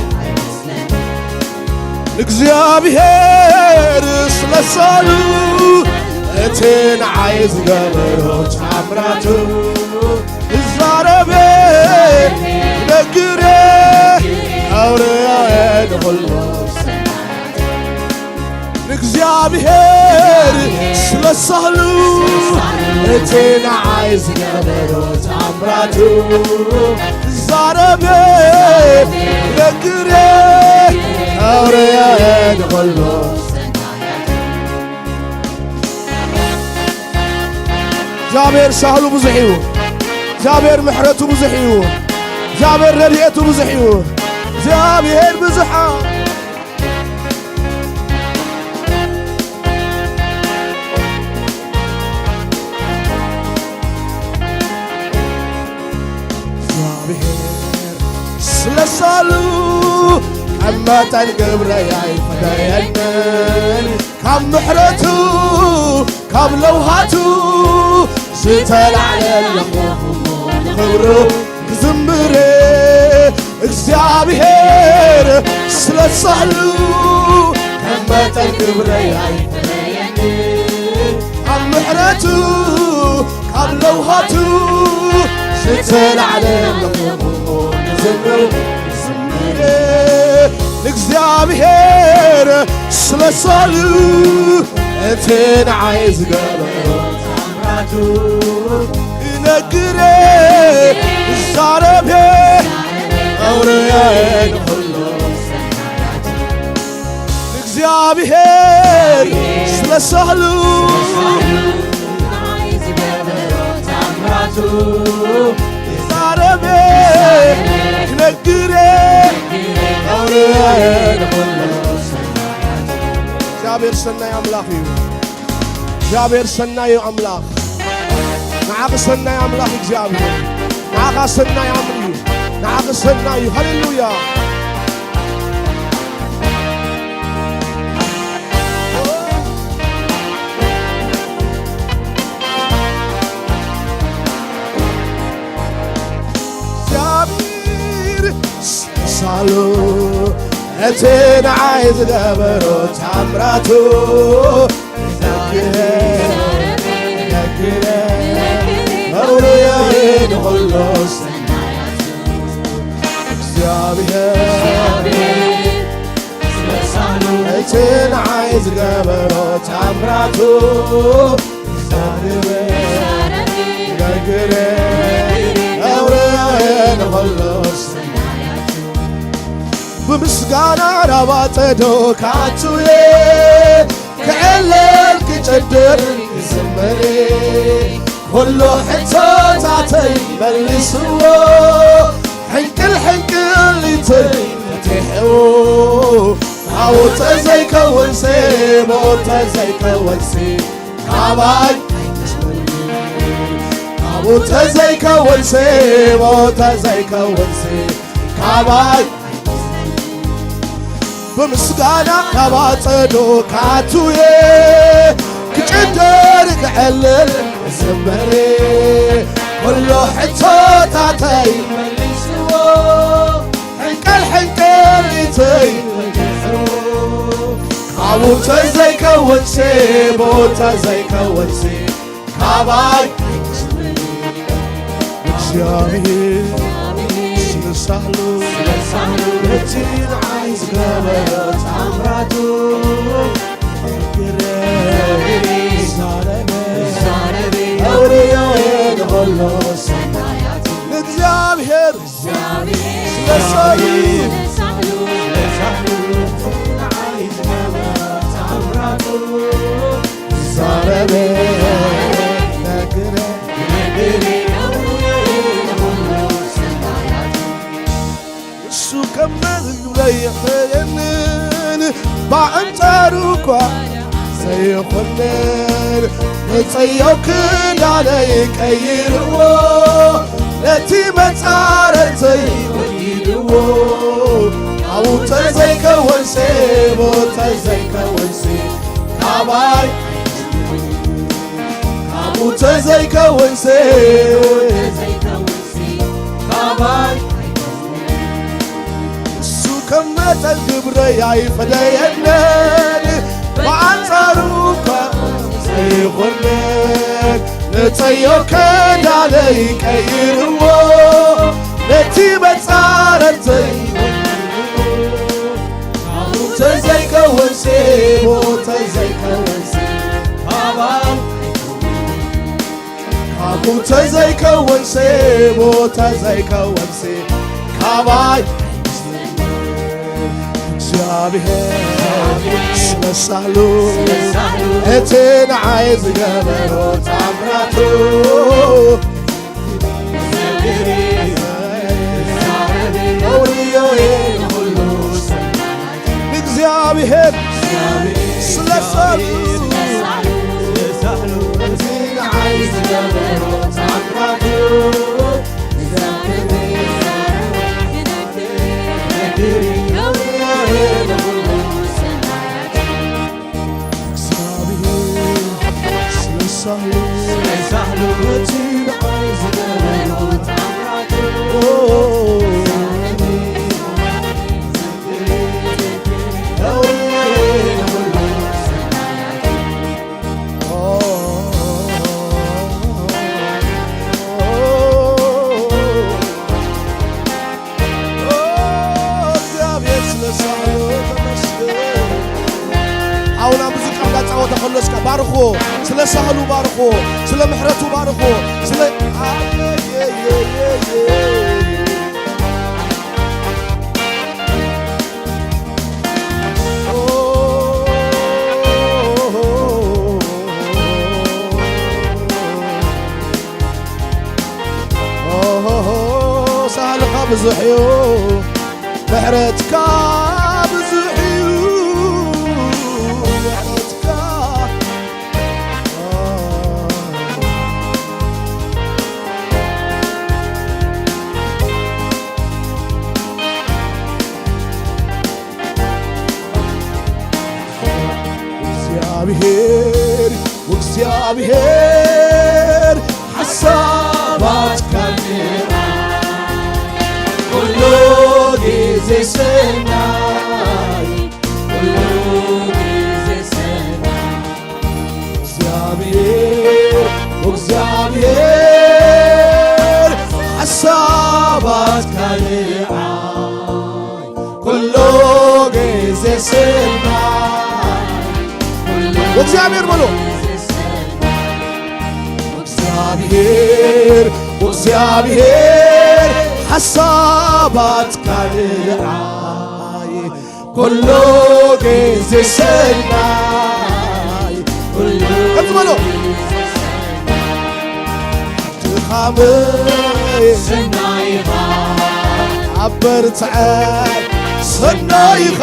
ንእግዚኣብሔር ስለ ሳሉ፣ እቲ ንዓይ ዝገበሮ ታምራቱ እዛረበ ክነግረ ኣውርያ ንኹሉ ንእግዚኣብሔር ስለ ሳሉ፣ እቲ ንዓይ ዝገበሮ ታምራቱ እዛረበ ክነግረ ኣውርያ ንኹሉ እግዚኣብሔር ሳህሉ ብዙሕ እዩ። እግዚኣብሔር ምሕረቱ ብዙሕ እዩ። እግዚኣብሔር ረድኤቱ ብዙሕ እዩ። እግዚኣብሔር ብዙሓ እግዚኣብሔር ስለ ሳሉ ካብ መጠን ግብረይ ኣይፈለየንን። ካብ ምሕረቱ ካብ ለውሃቱ ዝተላዕለ ኣለኹ ንኽብሩ ክዝምር እግዚኣብሔር ስለ ሳሉ ካብ መጠን ግብረይ ኣይፈለየኒ ካብ ምሕረቱ ካብ ለውሃቱ ዝተላዕለ ኣለኹ ክዝምር ክዝምር ንእግዚኣብሔር ስለ ሳሉ እቲ ንዓይ ዝገበሮ ታምራቱ ክነግር ክዛረብ ኣውርያ ንኹሉ እግዚኣብሔር ስለ ሳህሉ ክዛረብ ክነግር ኣውርያ ንኹሉ እግዚኣብሔር ሰናይ ኣምላኽ እዩ። እግዚኣብሔር ሰናይ ኣምላኽ፣ ንዓኺ ሰናይ ኣምላኽ እግዚኣብሔር፣ ንዓኻ ሰናይ ኣምላኽ እዩ። ንዓኺ ሰናይ እዩ። ሃሌሉያ። እግዚኣብሔር ሳሉ እቲ ንዓይ ዝገበሮ ታምራቱ ነግረ ነግረ መውርያዬ ንኹሉ እግዚኣብሔር እቲ ንዓይ ዝገበሮ ታምራቱ ነግረ ነግረ መውርያዬ ንኹሉ ብምስጋና ናብ ኣጸዶ ክኣቱየ ክዕለል ክጭድር ክዝምር ኩሉ ሕቶታተይ መሊስዎ ሕንቅል ሕንቅሊተይ ፈቲሕዎ ካብኡ ተዘይከውንሲ ብኡ ተዘይከውንሲ ካባይ ካብኡ ተዘይከውንሲ ብኡ ተዘይከውንሲ ካባይ ብምስጋና ናብ ኣጸዶ ክኣቱየ ክጭድር ክዕልል ክዝምር ኩሉ ሕቶታተይ መሊስዎ ሕንቀል ሕንቀሊተይ መሊስዎ ካብኡ ተዘይከውንሲ ብኡ ተዘይከውንሲ ካባይ እግዚኣብሔር ስለ ሳህሉ ሳህሉ እቲ ንዓይ ዝገበሮ ታምራቱ ክረብ ዛረበ ዛረበ ኣውርዮ ንኹሉ ሰናያቱ ንእግዚኣብሔር ስለ ሳህሉ ሳህሉ እቲ ንዓይ ዝገበሮ ታምራቱ ዛረበ ነግረ ነግረ ኣውርዮ ንኹሉ ሰናያቱ እሱ ከመዝግብለይ የኽእልን ብኣንጻሩ እኳ ዘይኾንን ንጸዮ ክዳነይ ቀይርዎ ነቲ መጻረርተይ ወጊድዎ ካብኡ ተዘይከወንሴ ቦታይ ዘይከወንሴ ካባይ ካብኡ ተዘይከወንሴ ካባይ እሱ ከም መጠን ግብረይ ኣይፈለየንን ብኣንጻሩ እኳ ዘይኾንን ንጸዮ ከዳለይ ቀይርዎ ነቲ መጻረርተይ ካብኡ ተዘይከወንሴ ቦታይ ዘይከወንሴ ካባይ ካብኡ ተዘይከወንሴ ቦታይ ዘይከወንሴ ካባይ እግዚኣብሔር ስለ ሳህሉ እቲ ንዓይ ዝገበሮ ታምራቱ ንእግዚኣብሔር ስለ ሳህሉ እግዚኣብሔር ስለ ሳህሉ ተመስገን። ሓውና ሙዚቃ እንዳጻወተ ከሎ እስከ ባርኽዎ፣ ስለ ሳህሉ ባርኽዎ፣ ስለ ምሕረቱ ባርኽዎ፣ ስለ ሳህልኻ ብዙሕ እዩ፣ ምሕረትካ ብዙሕ እዩ፣ ምሕረትካ እግዚኣብሔር እግዚኣብሔር ሓሳባትካ ንዓይ ኩሉ ግዜ ሰናይ ኩሉ ግዜ ሰናይ እግዚኣብሔር እግዚኣብሔር ሓሳባትካ ንዓይ ኩሉ ግዜ ሰናይ እግዚኣብሔር በሎ እግዚኣብሔር እግዚኣብሔር ሓሳባትካ ንዓይ ኩሉ ግዜ ሰናይ ኩሉ ከምዚ በሎ ድኻመይ ሰናይኻ ኣብ በርትዐ ሰናይኻ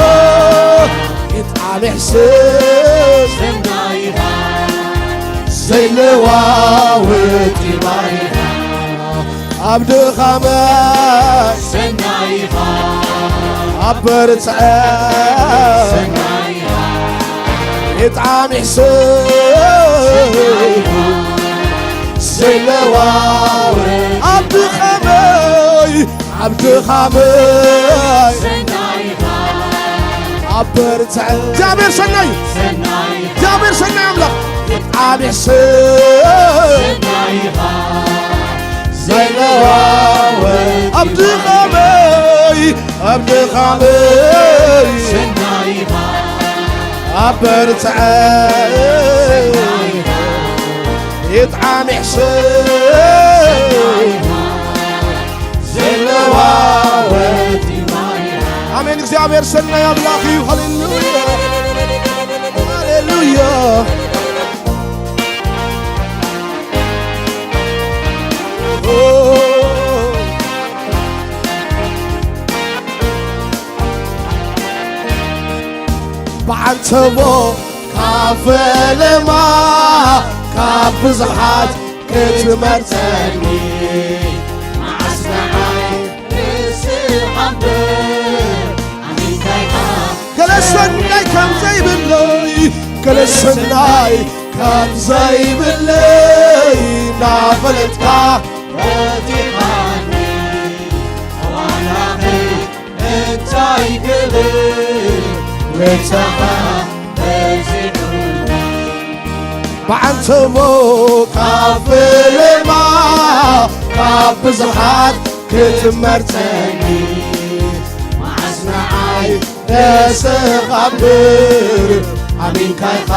ይጣምሕ ስም ሰናይኻ ዘይለዋወጥ ይባይኻ ኣብ ድኻመ ሰናይኻ ኣብ በርትዐ ሰናይኻ ይጣምሕ ስም ዘይለዋወጥ ኣብ ድኻመይ ኣብ ድኻመይ ኣብ በርትዐ እግዚኣብሔር ሰናይ እዩ። እግዚኣብሔር ሰናይ ኣምላኽ ኣብሔር ስም ዘይለዋወጥ ኣብ ድኻመይ ኣብ ድኻመይ ሰናይኻ ኣብ በርትዐ ይጥዓም ይሕሰብ ዘይለዋወጥ ኣሜን። እግዚኣብሔር ሰናይ ኣምላኽ እዩ። ሃሌሉያ ሃሌሉያ። ብዓንተቦ ካብ ፈለማ ካብ ብዙሓት ክትመርጸኒ መዓስ ንዓይ ንስኻ እምበር ኣሚንካይካ ገለ ሰናይ ከም ዘይብለይ ገለ ሰናይ ከም ዘይብለይ ናፈለጥካ ፈቲኻኒ ኣምላኸይ እንታይ ክብል ውለታኻ በዚሑኒ ብዓንተቦ ካብ ፈለማ ካብ ብዙሓት ክትመርጸኒ መዓስ ንዓይ ንስኻ እምበር ኣሚንካ ኢኻ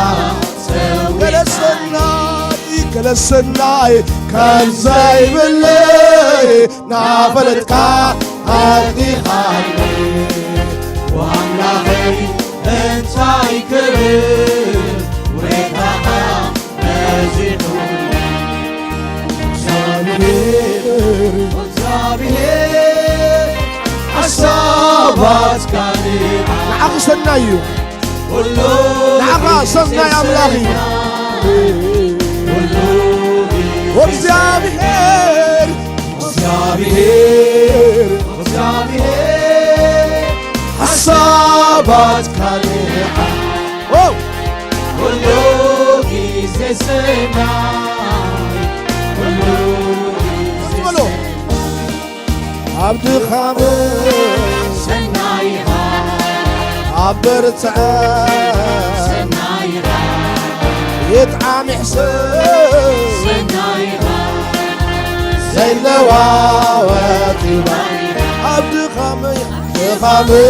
ጸዊዕካ ገለ ሰናይ ገለ ሰናይ ከም ዘይብለይ ናፈለጥካ ኣድኒኻኒ ኣምላኸይ እንታይ ክብል ውለታኻ በዚሑ እግዚኣብሔር እግዚኣብሔር ሓሳባትካ ንዓኺ ሰናይ እዩ። ንዓኻ ሰናይ ኣምላኽ እዩ። እግዚኣብሔር እግዚኣብሔር ሓሳባትካ ንዓኺ ኩሉ ግዜ ሰናይ ኩሉ ግዜ በሎ። ኣብ ድኻም ሰናይኻ ኣብ በርትዐ ሰናይኻ የጥዓም ይሕሰብ ሰናይኻ ዘይለዋወጥ ይባይ ኣብ ድኻመይ ድኻመይ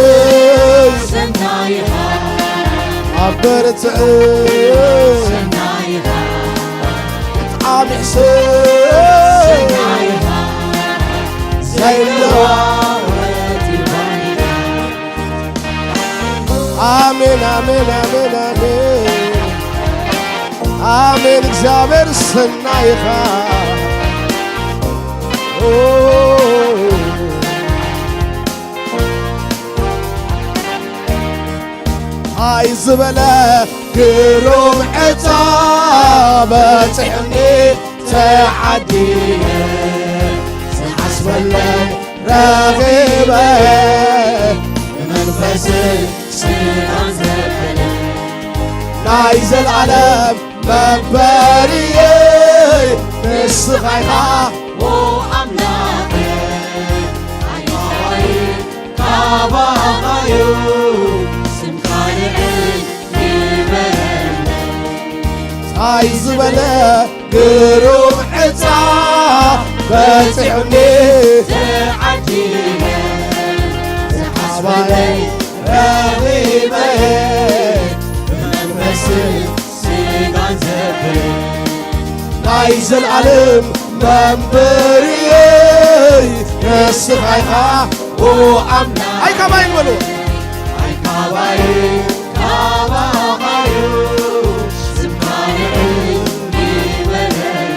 ሰናይኻ ኣብ በርትዐ ሰናይኻ የጥዓም ይሕሰብ ዘይለዋወጥ ይባይ ኣሜን ኣሜን ኣሜን ኣሜን ኣሜን እግዚኣብሔር ሰናይኻ ኣይ ዝበለ ግሩም ዕፃ በፂሕኒ ተዓዲለ ዝሓስበለይ ረኺበ ብመንፈስን ስጋን ዘበለ ናይ ዘለዓለም መንበሪየይ ንስኻ ኢኻ ኣምላኸይ ኣይባባይ ካባኻዩ ስምካ ልዕል ይበለለይ ታይ ዝበለ ግሩም ዕፃ በፂሑኒ ተዓዲለ ዝሓስበለይ ረኺበ ብመንፈስ ስጋን ዘብል ናይ ዘልዓለም መንበሪየይ ንስኻ ኢኻ ኦ ኣምላኽ ኣይካባይን በሉ ኣይካባይን ካባኻዩ ስምካ ልዕል ይበለለይ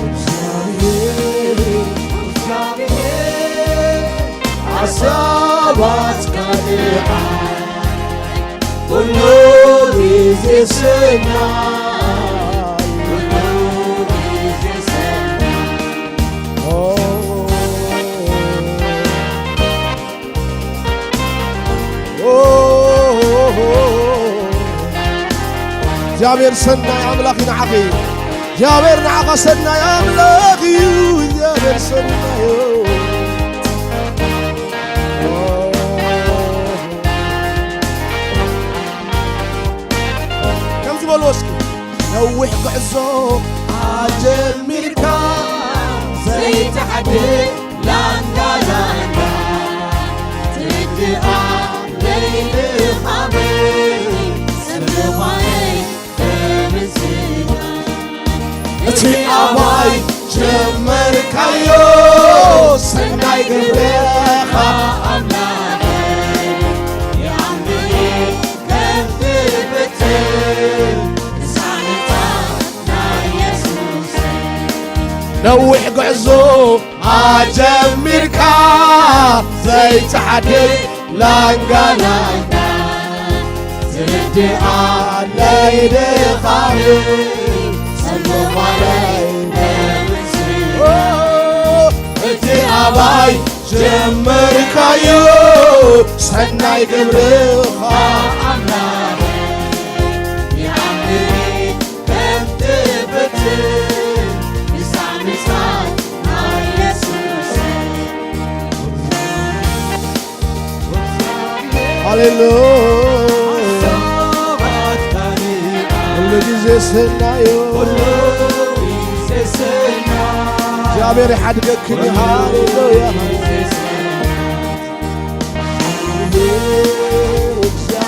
እግዚኣብሔር እግዚኣብሔር ሓሳባትካ ልዓል ኩሉ ግዜ ሰናይ ኩሉ ግዜ ሰናይ ኦ እግዚኣብሔር ሰናይ ኣምላኽ እዩ ንዓኺ እግዚኣብሔር ንዓኻ ሰናይ ኣምላኽ እዩ እግዚኣብሔር ሰናይ እዩ ከምዚ በልዎ እስኪ ነዊሕ ጉዕዞ ኣጀሚርካ ዘይትሓድግ ላንጋ ላንጋ ትርድኣ ለይድኻመይ ሰብኳይ ተምስጋ እቲ ኣባይ ጀመርካዮ ሰናይ ግብርኻ ኣምላኸይ ይኣምን ከም ትፍትን ሳንታ ናይ የሱስ ነዊሕ ጉዕዞ ኣጀሚርካ ዘይትሓድግ ላንጋ ላንጋ ትርድኣ ለይድኻመይ ሰብኳይ ተምስጋ እቲ ኣባይ ጀመርካዮ ሰናይ ግብርኻ ኣምላኽ ይኣምን ከም ትፍትን ንሳዕ ምሳዕ ናይ የሱስ ሃሌሉያ ኩሉ ግዜ ሰናዮ እግዚኣብሔር ይሓድገክን እዩ። ሃሌሉያ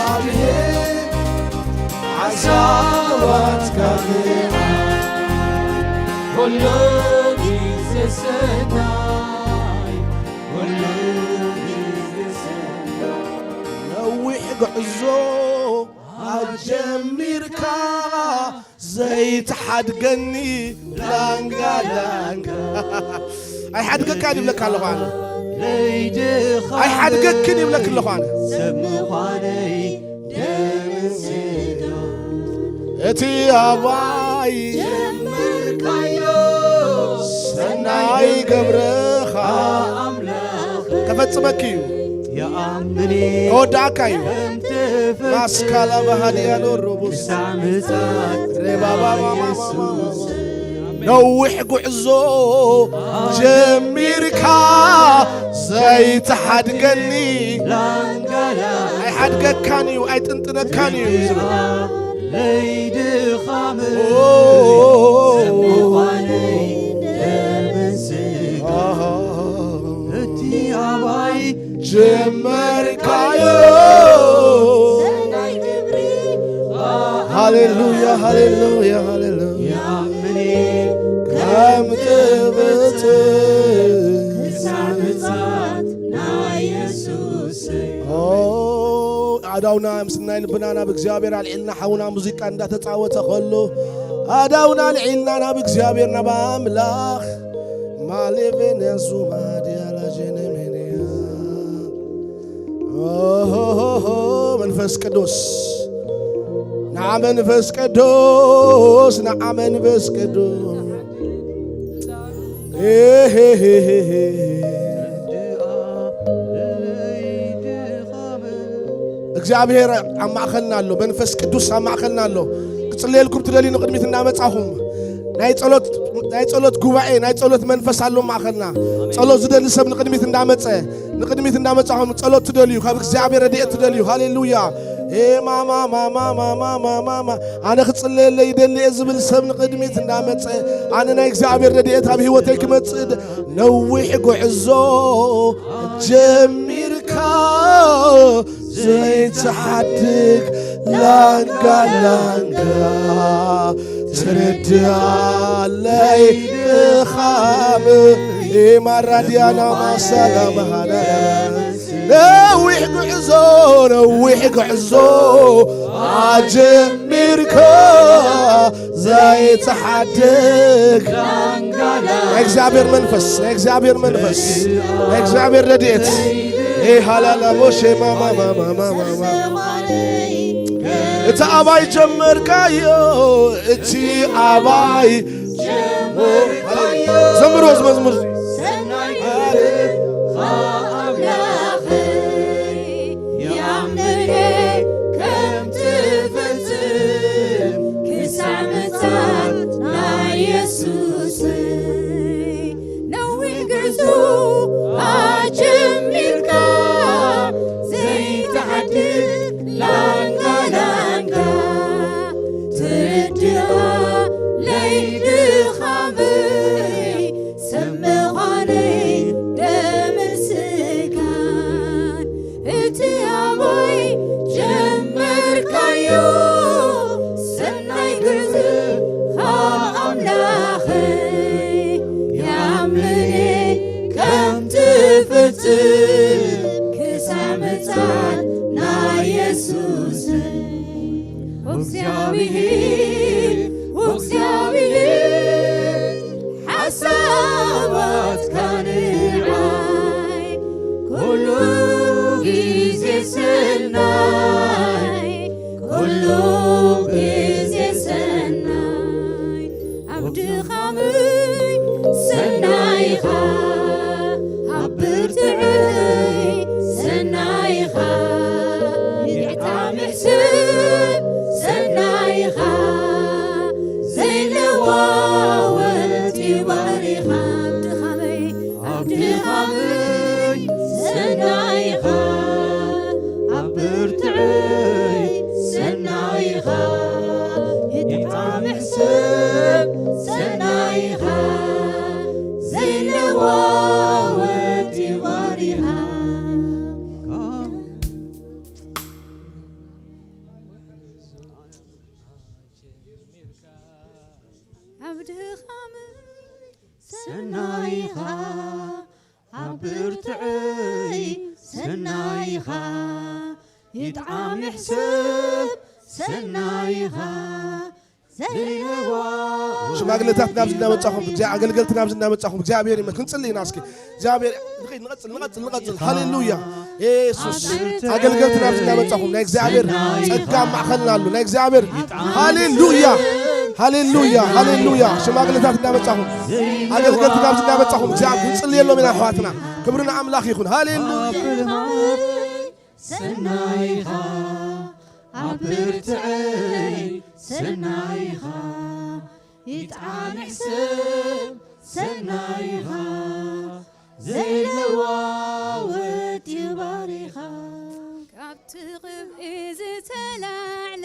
እግዚኣብሔር ሓሳባትካ ኩሉ ግዜ ሰናይ ኩሉ ግዜ ሰናይ ነዊሕ ጉዕዞ ኣጀሚርካ ዘይትሓድገኒ ላንጋ ላንጋ ኣይሓድገካን ይብለካ ኣለኹ ኣነ ኣይሓድገክን ይብለክ ኣለኹ ኣነ ሰብ ምዃነይ እቲ ኣባይ ጀመርካዮ ሰናይ ገብረኻ ኣምላኽ ከፈጽመኪ እዩ ይኣምን ከወዳእካ እዩ ከም ትፍትን ማስካላ ባህድያ ኖሮ ቡስ ክሳዕ ምጽኣት ሬባባባባባ የሱስ ነዊሕ ጉዕዞ ጀሚርካ ዘይትሓድገኒ ኣይሓድገካን እዩ ኣይጥንጥነካን እዩ ዝብል ለይድኻም ምዃነይ ተመስገን እቲ ኣባይ ጀመርካዮ ሰናይ ግብሪ ሃሌሉያ ሃሌሉያ ሃሌሉያ ይኣምን ከም ትብጽ ክሳዕ ምጽኣት ናይ የሱስ ኣዳውና ምስናይ ልብና ናብ እግዚኣብሔር ኣልዒልና ሓውና ሙዚቃ እንዳተጻወተ ከሎ ኣዳውና ኣልዒልና ናብ እግዚኣብሔር ናብ ኣምላኽ ማሌቬንያ ዙማድያ ላጀነሜንያ ኦሆሆሆ መንፈስ ቅዱስ ንዓ መንፈስ ቅዱስ ንዓ መንፈስ ቅዱስ ኤሄሄሄሄ እግዚኣብሔር ኣብ ማእኸልና ኣሎ መንፈስ ቅዱስ ኣብ ማእኸልና ኣሎ ክጽለየልኩም ትደልዩ ንቕድሚት እንዳመጻኹም ናይ ጸሎት ናይ ጸሎት ጉባኤ ናይ ጸሎት መንፈስ ኣሎ ማእኸልና ጸሎት ዝደሊ ሰብ ንቕድሚት እንዳመጸ ንቕድሚት እንዳመጻኹም ጸሎት ትደልዩ ካብ እግዚኣብሔር ረድኤት ትደልዩ ሃሌሉያ ኤማማማማማማማማ ኣነ ክጽለየለ ይደሊ እየ ዝብል ሰብ ንቕድሚት እንዳመጸ ኣነ ናይ እግዚኣብሔር ረድኤት ኣብ ህይወተይ ክመጽእ ደ- ነዊሕ ጉዕዞ ጀሚርካ ዘይትሓድግ ላንጋ ላንጋ ትርድኣለይ ድኻም ኢማራድያና ማሳላ መሃላ ነዊሕ ጉዕዞ ነዊሕ ጉዕዞ ኣጀሚርካ ዘይትሓድግ ናይ እግዚኣብሔር መንፈስ ናይ እግዚኣብሔር መንፈስ ናይ እግዚኣብሔር ረድኤት ሃላላ ሞሼ ማማማማማማ እቲ ኣባይ ጀመርካዮ እቲ ኣባይ ዘምርዎ ዝመዝሙር ሰናይ ግብርኻ ኣምላኸይ ይኣምን ከም ትፈጽም ክሳዕ ምጽኣት ናይ የሱስ ነዊሕ ጉዕዞ ኣጀሚርካ ዘይትሓድግ ላንጋ ላንጋ ትርድኣ ለይድኻመይ ሰመ ኢየሱስ እግዚኣብሔር፣ እግዚኣብሔር ሓሳባትካ ንዓይ ኩሉ ግዜ ሰናይ፣ ኩሉ ግዜ ሰናይ። ኣብ ድኻመይ ሰናይኻ፣ ኣብ ብርትዐይ ሰናይኻ፣ ይጥዓም ይሕሰብ ሰናይኻ፣ ዘይለዋወጥ እዩ ባህሪኻ። ኣብ ድኻመይ፣ ኣብ ድኻመይ ሰናይኻ፣ ኣብ ብርትዐይ ሰናይኻ፣ ይጥዓም ይሕሰብ ሰናይኻ፣ ዘይለዋወጥ እዩ ባህሪኻ። ኣብ ድኻመይ ሰናይኻ፣ ኣብ ብርትዐይ ሰናይኻ፣ ይጥዓም ይሕሰብ ሰናይኻ፣ ዘይለዋ ሽማግለታት ናብዚ እናመጻኹም፣ እግዚኣብ-፣ ኣገልገልቲ ናብዚ እናመጻኹም፣ እግዚኣብሔር ይመስገን። ክንጽሊ ኢና እስኪ። እግዚኣብሔር፣ ንኸይድ፣ ንቐጽል፣ ንቐጽል፣ ንቐጽል። ሃሌሉያ። የሱስ። ኣገልገልቲ ናብዚ እናመጻኹም፣ ናይ እግዚኣብሔር ጸጋ ኣብ ማእኸልና ኣሎ። ናይ እግዚኣብሔር፣ ሃሌሉያ። ሃሌሉያ፣ ሃሌሉያ። ሽማግለታት እናመጻኹም፣ ኣገልገልቲ ናብዚ እናመጻኹም፣ እግዚኣብሔር ክንጽልየሎም ኢና ኣሕዋትና። ክብሪ ንኣምላኽ ይኹን። ሃሌሉያ። ሰናይኻ፣ ኣብ ብርትዐይ ሰናይኻ፣ ይጥዓም ይሕሰብ ሰናይኻ፣ ዘይለዋወጥ እዩ ባህሪኻ። ካብቲ ቅብኢ ዝተላዕለ፣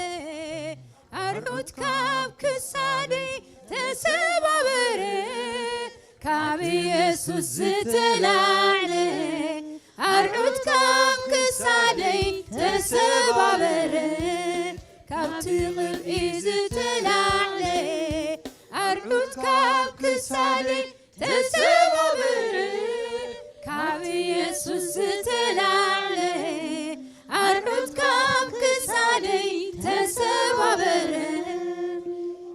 ኣርዑት ካብ ክሳደይ ተሰባበረ። ካብ ኢየሱስ ዝተላዕለ፣ ኣርዑት ካብ ክሳደይ ተሰባበረ። ካብቲ ቅብኢ ዝተላዕለ፣ ኣርዑት ካብ ክሳደይ ተሰባበረ። ካብ ኢየሱስ ዝተላዕለ፣ ኣርዑት ካብ ክሳደይ ተሰባበረ።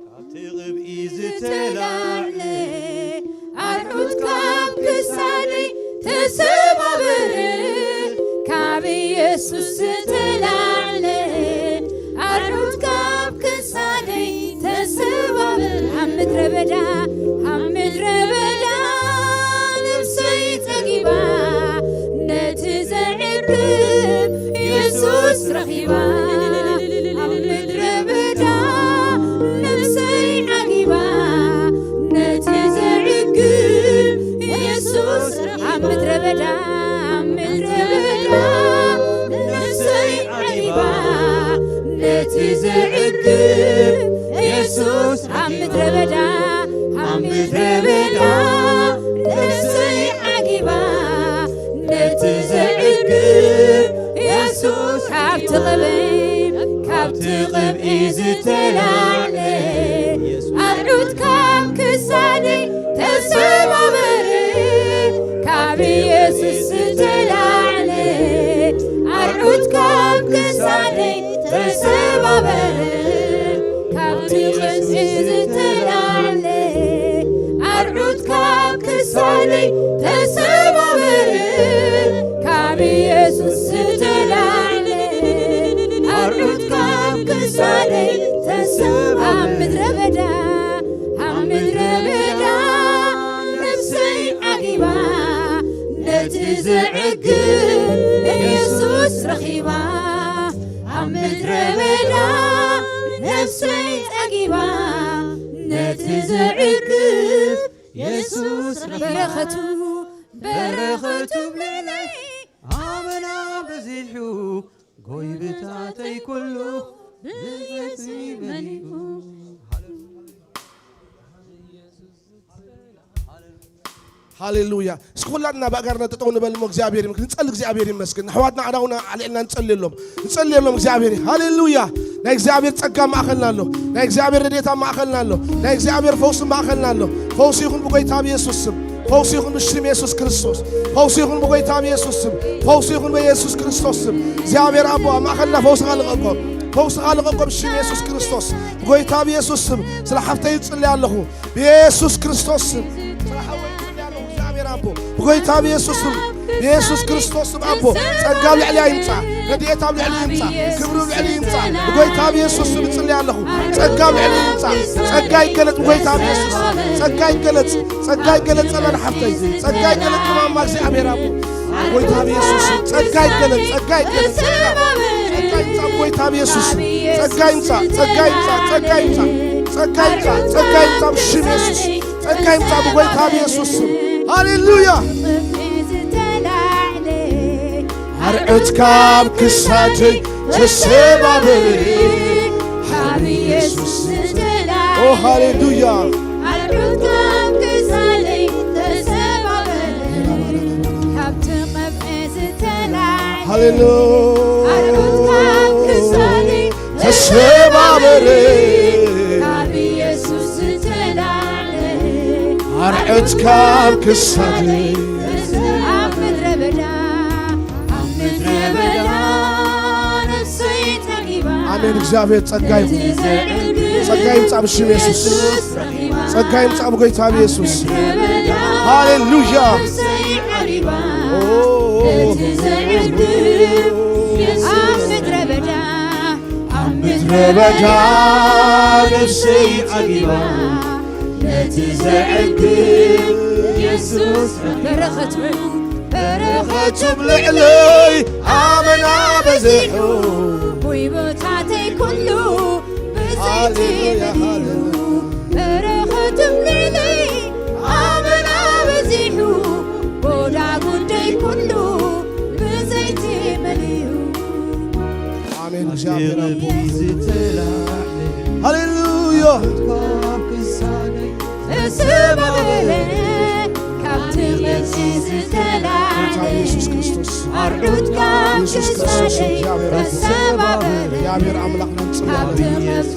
ካብቲ ቅብኢ ዝተላዕለ፣ ኣርዑት ካብ ክሳደይ ተሰባበረ። ካብ ኢየሱስ ዝተላዕለ፣ ኣርዑት ካብ ክሳደይ ተሰባበረ። ኣብ ምድረ በዳ፣ ኣብ ምድረ በዳ ነፍሰይ ጸጊባ፣ ነቲ ዘዕግብ ኢየሱስ ረኺባ። ኣብ ምድረ በዳ ነፍሰይ ዓጊባ፣ ነቲ ዘዕግብ ኢየሱስ ረኺባ። ኣብ ምድረ በዳ፣ ኣብ ምድረ በዳ ነፍሰይ ዓጊባ፣ ነቲ ዘዕግብ ኢየሱስ ኣብ ምድረ በዳ፣ ኣብ ምድረ በዳ ነፍሰይ ዓጊባ፣ ነቲ ዘዕግብ የሱስ። ካብቲ ቅብኢ፣ ካብቲ ቅብኢ ዝተላዕለ፣ ኣርዑት ካብ ክሳደይ ተሰባበረ። ካብ ኢየሱስ ዝተላዕለ፣ ኣርዑት ካብ ክሳደይ ተሰባበረ። ካብቲ ቅብኢ ዝተላዕለ፣ ኣርዑት ካብ ክሳደይ ተሰባበረ። ካብ ኢየሱስ ዝተላዕለ፣ ኣርዑት ካብ ክሳደይ ተሰባ-፣ ኣብ ምድረ በዳ፣ ኣብ ምድረ በዳ ነፍሰይ ዓጊባ፣ ነቲ ዘዕግብ ኢየሱስ ረኺባ። ኣብ ምድረ በዳ ነፍሰይ ጸጊባ፣ ነቲ ዘዕግብ የሱስ ረኺባ። በረኸቱ፣ በረኸቱ ኣብ ልዕለይ፣ ኣመና በዚሑ፣ ጎይብታተይ ኩሉ ብዘይትኒ መሊኡ። ሃሌሉያ። እስኪ ኩላትና ብኣጋርና ጠጠው ንበል እሞ እግዚኣብሔር ይመስገን። ንጸሊ እግዚኣብሔር ይመስገን። ኣሕዋትና ኣዳውና ኣልዕልና ንጸልየሎም። ንጸልየሎም እግዚኣብሔር። ሃሌሉያ። ናይ እግዚኣብሔር ጸጋ ማእኸልና ኣሎ። ናይ እግዚኣብሔር ረድኤት ኣብ ማእኸልና ኣሎ። ናይ እግዚኣብሔር ፈውሲ ማእኸልና ኣሎ። ፈውሲ ይኹን ብጎይታ ብየሱስ ስም። ፈውሲ ይኹን ብሽም የሱስ ክርስቶስ። ፈውሲ ይኹን ብጎይታ ብየሱስ ስም። ፈውሲ ይኹን በየሱስ ክርስቶስ ስም። እግዚኣብሔር ኣቦ ኣብ ማእኸልና ፈውስኻ ልቐቆ። ፈውስኻ ልቐቆ ብሽም የሱስ ክርስቶስ። ብጎይታ ብየሱስ ስም ስለ ሓፍተይ ይጽሊ ኣለኹ። ብየሱስ ክርስቶስ ስም ስለ ሓወይ ይጽሊ ኣለኹ። እግዚኣብሔር ኣቦ ብጎይታ ብየሱስ ስም። ብየሱስ ክርስቶስ ስም ኣቦ ጸጋ ኣብ ልዕሊ ይምጻእ። ረድኤት ኣብ ልዕሊ ይምጻእ። ክብሪ ኣብ ልዕሊ ይምጻእ። ብጎይታ ብየሱስ ስም እጽሊ ኣለኹ። ጸጋ ኣብ ልዕሊ ይምጻእ። ጸጋ ይገለጽ ብጎይታ ብየሱስ። ጸጋ ይገለጽ። ጸጋ ይገለጽ ጸመን ሓፍተይ። ጸጋ ይገለጽ ማማ እግዚኣብሔር ኣቦ። ጎይታ ብየሱስ ጸጋ ይገለጽ። ጸጋ ይገለጽ። ጸጋ ይምጻእ ጎይታ ብየሱስ። ጸጋ ይምጻእ። ጸጋ ይምጻእ። ጸጋ ይምጻእ። ጸጋ ይምጻእ። ጸጋ ይምጻእ ብሽም የሱስ። ጸጋ ይምጻእ ብጎይታ ብየሱስ ስም። ሃሌሉያ። ኣርዑት ካብ ክሳደይ ተሰባበረ። ካብ ኢየሱስ ዝተላዕለ ኦ ሃሌሉያ። ኣርዑት ካብ ክሳደይ ተሰባበረ። ካብቲ ቀብዒ ዝተላዕለ ሃሌሉያ። ኣርዑት ካብ ክሳደይ ተሰባበረ። ካብ ኢየሱስ ዝተላዕለ ኣርዑት ካብ ክሳደይ ኣብ ምድረ በዳ ኣብ ምድረ በዳ ነፍሰይ ጠጊባ ኣሜን። እግዚኣብሔር ጸጋ ይኹን። ጸጋ ይምጻእ ብሽም የሱስ። ጸጋ ይምጻእ ብጎይታ ብየሱስ። ሃሌሉያ። ነፍሰይ ዓሪባ ኦ፣ ነቲ ዘዕግብ የሱስ ኣብ ምድረ በዳ ኣብ ምድረ በዳ ነፍሰይ ዓጊባ ነቲ ዘዕግብ የሱስ በረኸቱ በረኸቱ ብልዕለይ ኣመና በዚሑ ጉይቦታተይ ኩሉ ብዘይቲ ሃሌሉያ፣ መሊኡ ሃሌሉያ። በረኸቱ ብልዕለይ ኣመና በዚሑ ጎዳጉደይ ኩሉ ብዘይቲ መሊኡ ኣሜን። እግዚኣብሔር ኣቦ። ሃሌሉያ። ተሰባበረ ካብቲ ቅርጺ ዝተላዕለ ጌታ ኢየሱስ ክርስቶስ። ኣርዑት ካብ ኢየሱስ ክርስቶስ ክሳደይ እግዚኣብሔር ኣቦ። ተሰባበረ። እግዚኣብሔር ኣምላኽና ንጽውዕ። ካብቲ ቅርጺ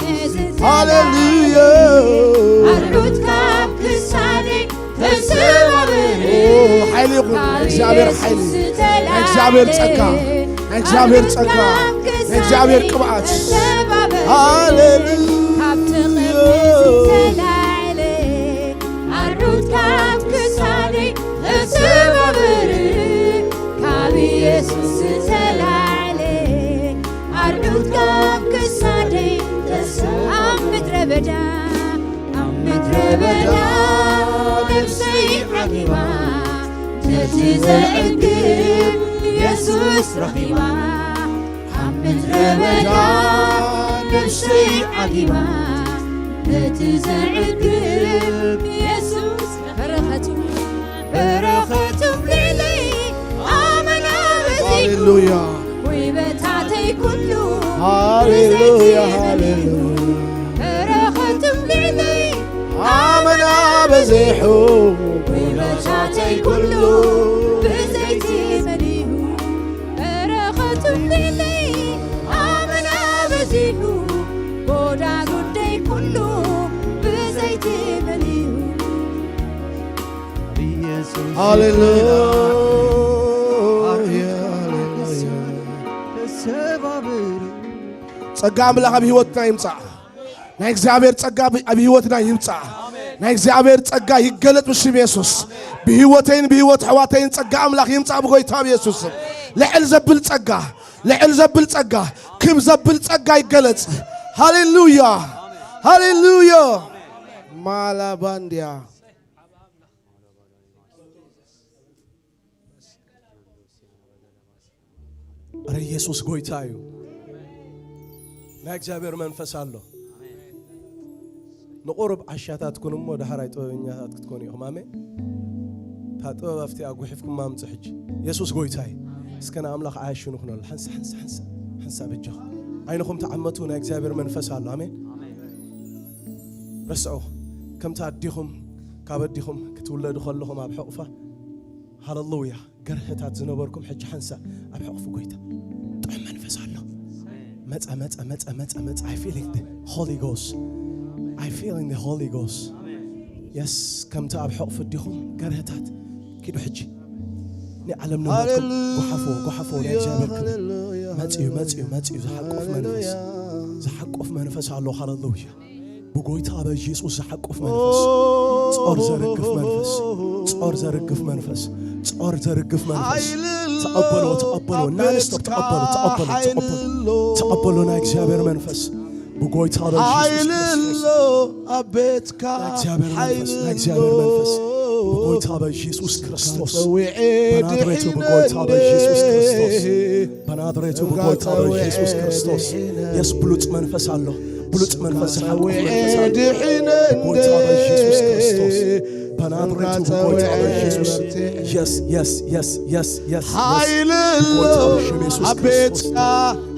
ሃሌሉያ። ኣርዑት ካብ ክሳደይ ተሰባበረ። ኦ፣ ሓይሊ ይኹን። እግዚኣብሔር ሓይሊ። እግዚኣብሔር ጸጋ። ናይ እግዚኣብሔር ጸጋ፣ ናይ እግዚኣብሔር ቅብኣት። ሃሌሉያ። ካብቲ ቅርጺ ዝተላዕለ ኣርዑት ካብ ክሳደይ ተሰባበረ። ካብ ኢየሱስ ዝተላዕለ ኣርዑት ካብ ክሳደይ ተሰ-፣ ኣብ ምድረ በዳ ኣብ ምድረ በዳ ነፍሰይ ዓጊባ ነቲ ዘዕግብ የሱስ ረኺባ። ኣብ ምድረ በዳ ነፍሰይ ዓጊባ ነቲ ዘዕግብ የሱስ በረኸቱ በረኸቱ ልዕለይ ኣመና በዚሑ ሃሌሉያ። ጉይበታተይ ኩሉ ሃሌሉያ፣ ብዘይቲ መሊኡ። ሃሌሉያ። በረኸቱ ልዕለይ ኣመና በዚሑ ጉይበታተይ ኩሉ ብዘይቲ መሊኡ። በረኸቱ ልዕለይ ኣመና በዚሑ ጎዳጉደይ ኩሉ ብዘይቲ መሊኡ። ሃሌሉያ፣ ሃሌሉያ። ጸጋ ኣምላኽ ኣብ ህይወትና ይምጻእ። ናይ እግዚኣብሔር ጸጋ ኣብ፣ ኣብ ህይወትና ይምጻእ። ናይ እግዚኣብሔር ጸጋ ይገለጥ ብሽም የሱስ። ብህይወተይን ብህይወት ኣሕዋተይን ጸጋ ኣምላኽ ይምጻእ ብጎይታ ብየሱስ ስም። ልዕል ዘብል ጸጋ፣ ልዕል ዘብል ጸጋ፣ ክብ ዘብል ጸጋ ይገለጽ። ሃሌሉያ፣ ሃሌሉያ። ማላባንድያ ረ ኢየሱስ ጎይታ እዩ። ናይ እግዚኣብሔር መንፈስ ኣሎ። ንቑሩብ ዓሻታት ኩኑ እሞ ዳሕራይ ጥበበኛታት ክትኮኑ ኢኹም። ኣሜን። እታ ጥበብ ኣብቲኣ ጉሒፍኩም ኣምጽእ ሕጂ። የሱስ ጎይታ እዩ። እስከ ንኣምላኽ ኣየሽኑ ኩነሉ። ሓንሳ፣ ሓንሳ፣ ሓንሳ፣ ሓንሳ በጃኹም። ዓይንኹም ተዓመቱ፣ ናይ እግዚኣብሔር መንፈስ ኣሎ። ኣሜን። ረስዑ። ከምቲ ኣዲኹም፣ ካብ ኣዲኹም ክትውለዱ ከለኹም ኣብ ሕቑፋ። ሃሌሉያ። ገርህታት ዝነበርኩም ሕጂ ሓንሳ ኣብ ሕቑፊ ጎይታ። ጥዑም መንፈስ ኣሎ። መጸ፣ መጸ፣ መጸ፣ መጸ፣ መጸ። I feeling the Holy Ghost. I feeling the Holy Ghost. የስ፣ ከምቲ ኣብ ሕቕፉ ኣዲኹም ገርህታት ኪዱ ሕጂ። ናይ ዓለም ንብረትኩም ሃሌሉያ፣ ጎሓፎ፣ ጎሓፎ ናይ እግዚኣብሔር ክብሪ። ሃሌሉያ፣ መጽዩ፣ መጽዩ፣ መጽዩ ዝሓቁፍ መንፈስ። ሃሌሉያ። ዝሓቁፍ መንፈስ ኣሎ። ሃሌሉያ። ብጎይታ በኢየሱስ ዝሓቁፍ መንፈስ። ጾር ዘርግፍ መንፈስ። ጾር ዘርግፍ መንፈስ። ጾር ዘርግፍ መንፈስ። ተቐበሎ፣ ተቐበሎ። ናንስቶፕ ተቐበሎ፣ ተቐበሎ፣ ተቐበሎ። ተቐበሎ ናይ እግዚኣብሔር መንፈስ። ብጎይታ በኢየሱስ ሓይሊ ክርስቶስ። ኣሎ ኣብ ቤትካ ናይ እግዚኣብሔር ሓይሊ መንፈስ፣ ናይ እግዚኣብሔር ኣሎ። መንፈስ። ብጎይታ በኢየሱስ ክርስቶስ። ጸዊዔ በናዝሬቱ ድሒነ ብጎይታ በኢየሱስ ክርስቶስ። በናዝሬቱ ብጎይታ በኢየሱስ ክርስቶስ። የስ ብሉጽ መንፈስ ኣሎ። ብሉጽ መንፈስ ዝሓቁፍ መንፈስ ኣሎ። ድሒነ ብጎይታ በኢየሱስ ክርስቶስ። በናዝሬቱ ብጎይታ በኢየሱስ። የስ፣ የስ፣ የስ፣ የስ፣ የስ፣ የስ። ሓይሊ ኣሎ ብጎይታ በሽም የሱስ ኣብ ክርስቶስ። ቤትካ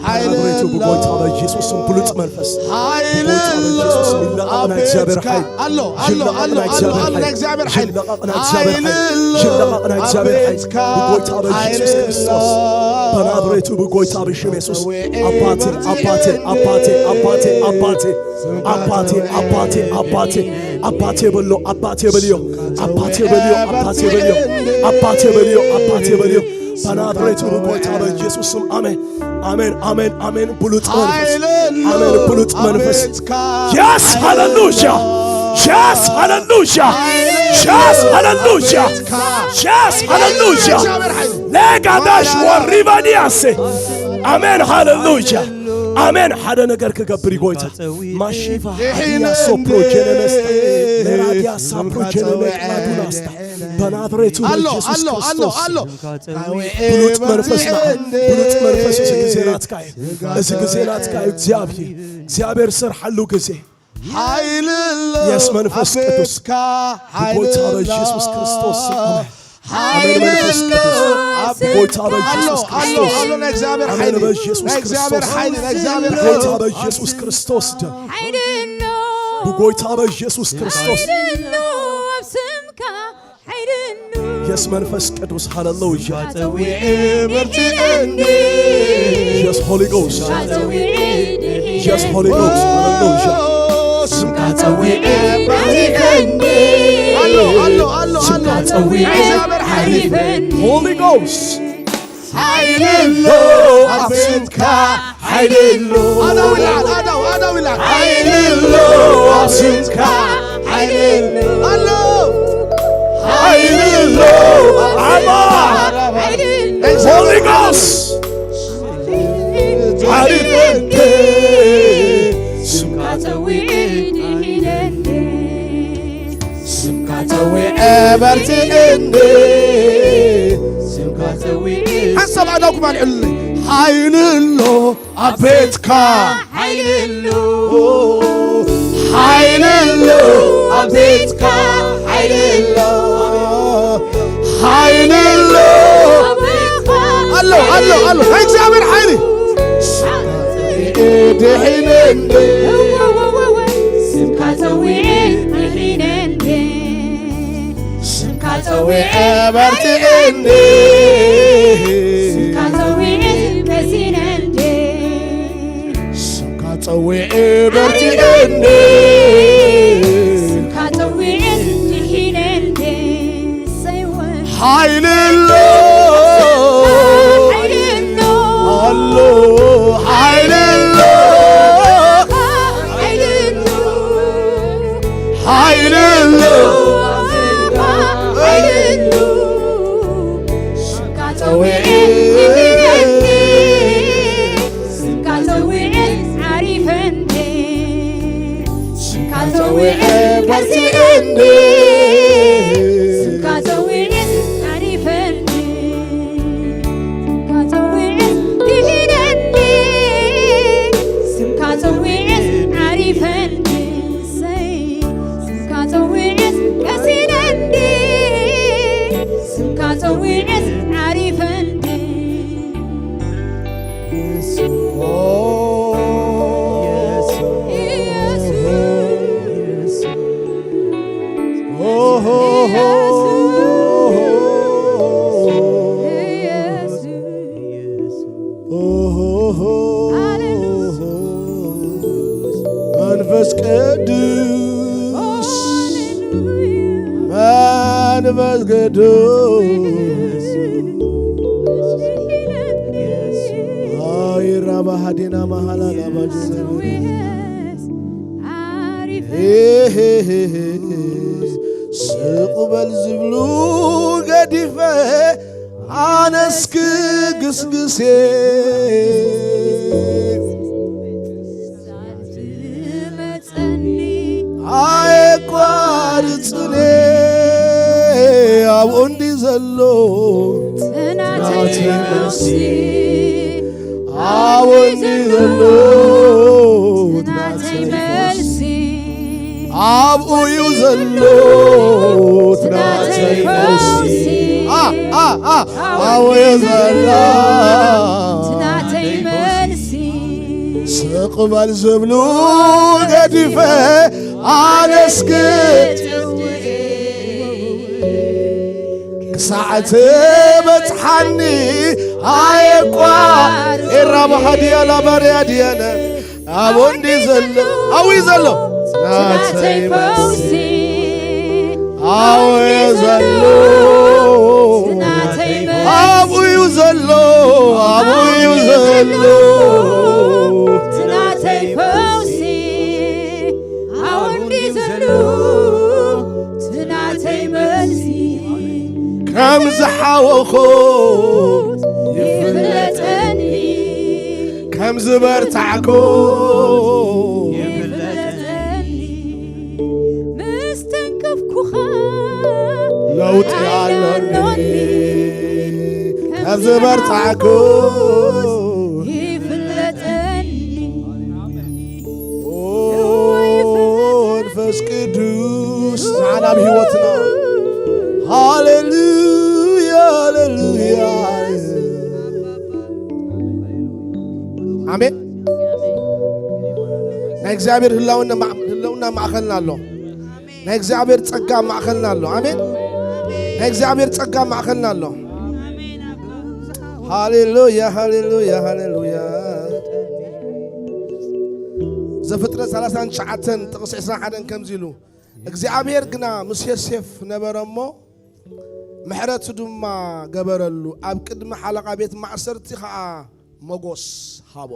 ሓይሊ በናዝሬቱ ኣሎ። ብጎይታ በኢየሱስ ስም ብሉጽ መንፈስ። ሓይሊ ብጎይታ ኣሎ በኢየሱስ ስም ይለቐቕ ኣብ ናይ እግዚኣብሔር ቤትካ። ሓይል። ኣሎ፣ ኣሎ፣ ይለቐቕ ኣሎ፣ ናይ ኣሎ፣ እግዚኣብሔር ኣሎ፣ ናይ ሓይል። እግዚኣብሔር ሓይል። ይለቐቕ ናይ እግዚኣብሔር ሓይሊ ሓይል። ኣሎ ይለቐቕ ናይ ኣብ እግዚኣብሔር ሓይል። ቤትካ። ብጎይታ በኢየሱስ ሓይሊ ክርስቶስ። ኣሎ። በናዝሬቱ ብጎይታ በሽም የሱስ። ኣባቴ፣ ኣባቴ፣ ኣባቴ፣ ኣባቴ፣ ኣባቴ። ኣባቴ፣ ኣባቴ፣ ኣባቴ፣ ኣባቴ በሎ፣ ኣባቴ በልዮ፣ ኣባቴ በልዮ፣ ኣባቴ በልዮ፣ ኣባቴ በልዮ፣ ኣባቴ በልዮ። በናዝሬቱ ብጎይታ በኢየሱስ ስም ኣሜን። ኣሜን፣ ኣሜን፣ ኣሜን። ብሉጽ መንፈስ። ሓይልን ኣሜን፣ ብሉጽ መንፈስ። ኣቤትካ የስ፣ ሓይልን ሃሌሉያ። የስ፣ ሃሌሉያ። የስ፣ ሃሌሉያ። ኣቤትካ የስ፣ ሓይልን ሃሌሉያ። እግዚኣብሔር ሓይል። ሌጋዳሽ ሓይልን ወሪባዲያሴ። ኣሜን፣ ሃሌሉያ። ኣሜን። ሓደ ነገር ክገብር እዩ ጎይታ። ማሺፋ ድሒነ ሃዲያ ሶፕሮ እንዴ ጀነመስታ፣ ሜራዲያ ሳፕሮ ስምካ ጀነመ ጸዊዐ። ቅላዱናስታ። በናዝሬቱ ኣሎ፣ በኢየሱስ ኣሎ፣ ኣሎ፣ ክርስቶስ። ኣሎ። ብሉጽ መንፈስ ንዓ። ብሉጽ መንፈስ እዚ ግዜ ናትካ እዩ። እዚ ግዜ ናትካ እዩ። እግዚኣብሔር፣ እግዚኣብሔር ስርሓሉ ግዜ። ሓይሊ ኣሎ የስ መንፈስ ኣብ ቅዱስ። ቤትካ፣ ሓይሊ ብጎይታ ኣሎ። በኢየሱስ ክርስቶስ ስም። ኣሜን። ሓይሊ ኣሜን። መንፈስ ኣሎ ቅዱስ። ኣብ ብጎይታ ቤትካ። በኢየሱስ ኣሎ፣ ኣሎ፣ ክርስቶስ። ኣሎ፣ ናይ እግዚኣብሔር ኣሜን። ሓይሊ። በኢየሱስ ናይ እግዚኣብሔር ክርስቶስ። ሓይሊ፣ ናይ እግዚኣብሔር ብጎይታ ሓይሊ። በኢየሱስ ክርስቶስ ደም። ሓይሊ ኣሎ። ብጎይታ በኢየሱስ ክርስቶስ። ሓይሊ ኣሎ ኣብ ስምካ። የስ መንፈስ ቅዱስ፣ ሃሌሉያ። ጸዊዐ በርትዕኒ። የስ ሆሊ ጎስት። ጸዊዐ ድሒነ። የስ ሆሊ ጎስት፣ ሃሌሉያ። ስምካ ጸዊዐ በርትዕኒ። ኣሎ፣ ኣሎ፣ ኣሎ፣ ስምካ ኣሎ። ጸዊዐ ናይ እግዚኣብሔር ሓይሊ። ሓሪፈኒ። ሆሊ ጎስት። ሓይሊ ኣሎ ኣብ ስምካ። ሓይሊ ኣሎ። ኣዳው ኢላ፣ ኣዳው፣ ኣዳው ኢላ። ሓይሊ ኣሎ ኣብ ስምካ። ሓይሊ ኣሎ። ኣሎ። ሓይሊ ኣሎ ኣብ ኣባ። ስምካ። ሓይሊ ኣሎ። ሆሊ ጎስት። ሓሪፈኒ። ስምካ ጸዊዐ ድሒነኒ። ስምካ ጸዊዐ በርትዕኒ። ስምካ ጸዊዐ ሓንሳብ ኣእዳውኩም ኣልዕሉለይ። ሓይሊ ኣሎ ኣብ ቤትካ። ሓይሊ ኣሎ። ሓይሊ ኣሎ ኣብ ቤትካ። ሓይሊ ኣሎ። ሓይሊ ኣሎ። ኣብ ቤትካ። ኣሎ፣ ኣሎ፣ ኣሎ። ናይ እግዚኣብሔር ሓይሊ። ድሒነኒ። ስምካ ጸዊዐ ድሒነኒ። ስምካ ጸዊዐ በርትዕኒ። ስምካ ጸዊዐ ቀሲነኒ። ስምካ ጸዊዐ በርትዕኒ። ስምካ ጸዊዐ ድሒነኒ። ሓይሊ ኣሎ። ሓይሊ ኣሎ። ኣሎ፣ ሓይሊ ኣሎ። ሓይሊ ኣሎ። ሓይሊ ኣሎ። ሓይሊ ኣሎ። ስምካ ጸዊዐ ድሒነኒ። ስምካ ጸዊዐ ዓሪፈኒ። ስምካ ጸዊዐ በርትዕኒ። ስምካ ጸዊዐ ዓሪፈኒ። ስምካ ጸዊዐ ድሒነኒ። ስምካ ጸዊዐ ዓሪፈኒ። እሰይ። ስምካ ጸዊዐ ቀሲነኒ። ስምካ ጸዊዐ ዓሪፈኒ። መንፈስ ቅዱስ ንመስገዶ ኣይራባ ሃዲና መሃላ ላባ ስቕ በል ዝብሉ ገዲፈ ኣነስ ክግስግሴ ኣየቋርጽኔ ኣብኡ እንዲ ዘሎ ናተይ መልሲ ኣብኡ እንዲ ዘሎ ናተይ መልሲ ኣብኡ እዩ ዘሎ ናተይ ፈውሲ። አ፣ አ፣ አ፣ ኣብኡ እዩ ዘሎ ናተይ መልሲ። ስቕ በል ዝብሉ ገዲፈ ኣነስ ክጭውእ ክሳዕ ትበጽሓኒ ኣየቋ ኤራባሃድያ ላባርያ ድያነ ኣብኡ እንዲ ዘሎ ኣብኡ እዩ ዘሎ ናተይ ፈውሲ ኣብኡ እዩ ዘሎ ናተይ ፈውሲ ኣብኡ እዩ ዘሎ ኣብኡ እዩ ዘሎ ናተይ ፈውሲ ኣብኡ እንዲ ዘሎ ናተይ መልሲ ከም ዝሓወኹ ይፍለጠኒ ከም ዝበርታዕኩ ይፍለጠኒ ምስ ተንከፍኩኻ ለውጢ ኣሎኒ ከም ዝበርታዕኩ ይፍለጠኒ ኦ መንፈስ ቅዱስ ንዓና ኣብ ህይወትና ሃሌሉያ ሃሌሉያ ኣሜን። ናይ እግዚኣብሔር ህላውና ማዕ- ህልውና ማእኸልና ኣሎ። ናይ እግዚኣብሔር ጸጋ ማእኸልና ኣሎ። ኣሜን። ናይ እግዚኣብሔር ጸጋ ማእኸልና ኣሎ። ሃሌሉያ ሃሌሉያ ሃሌሉያ። ዘፍጥረት ሰላሳን ትሽዓተን ጥቕሲ ዕስራን ሓደን ከምዚ ኢሉ እግዚኣብሔር ግና ምስ ዮሴፍ ነበረ እሞ ምሕረቱ ድማ ገበረሉ፣ ኣብ ቅድሚ ሓለቓ ቤት ማእሰርቲ ኸዓ መጎስ ሃቦ።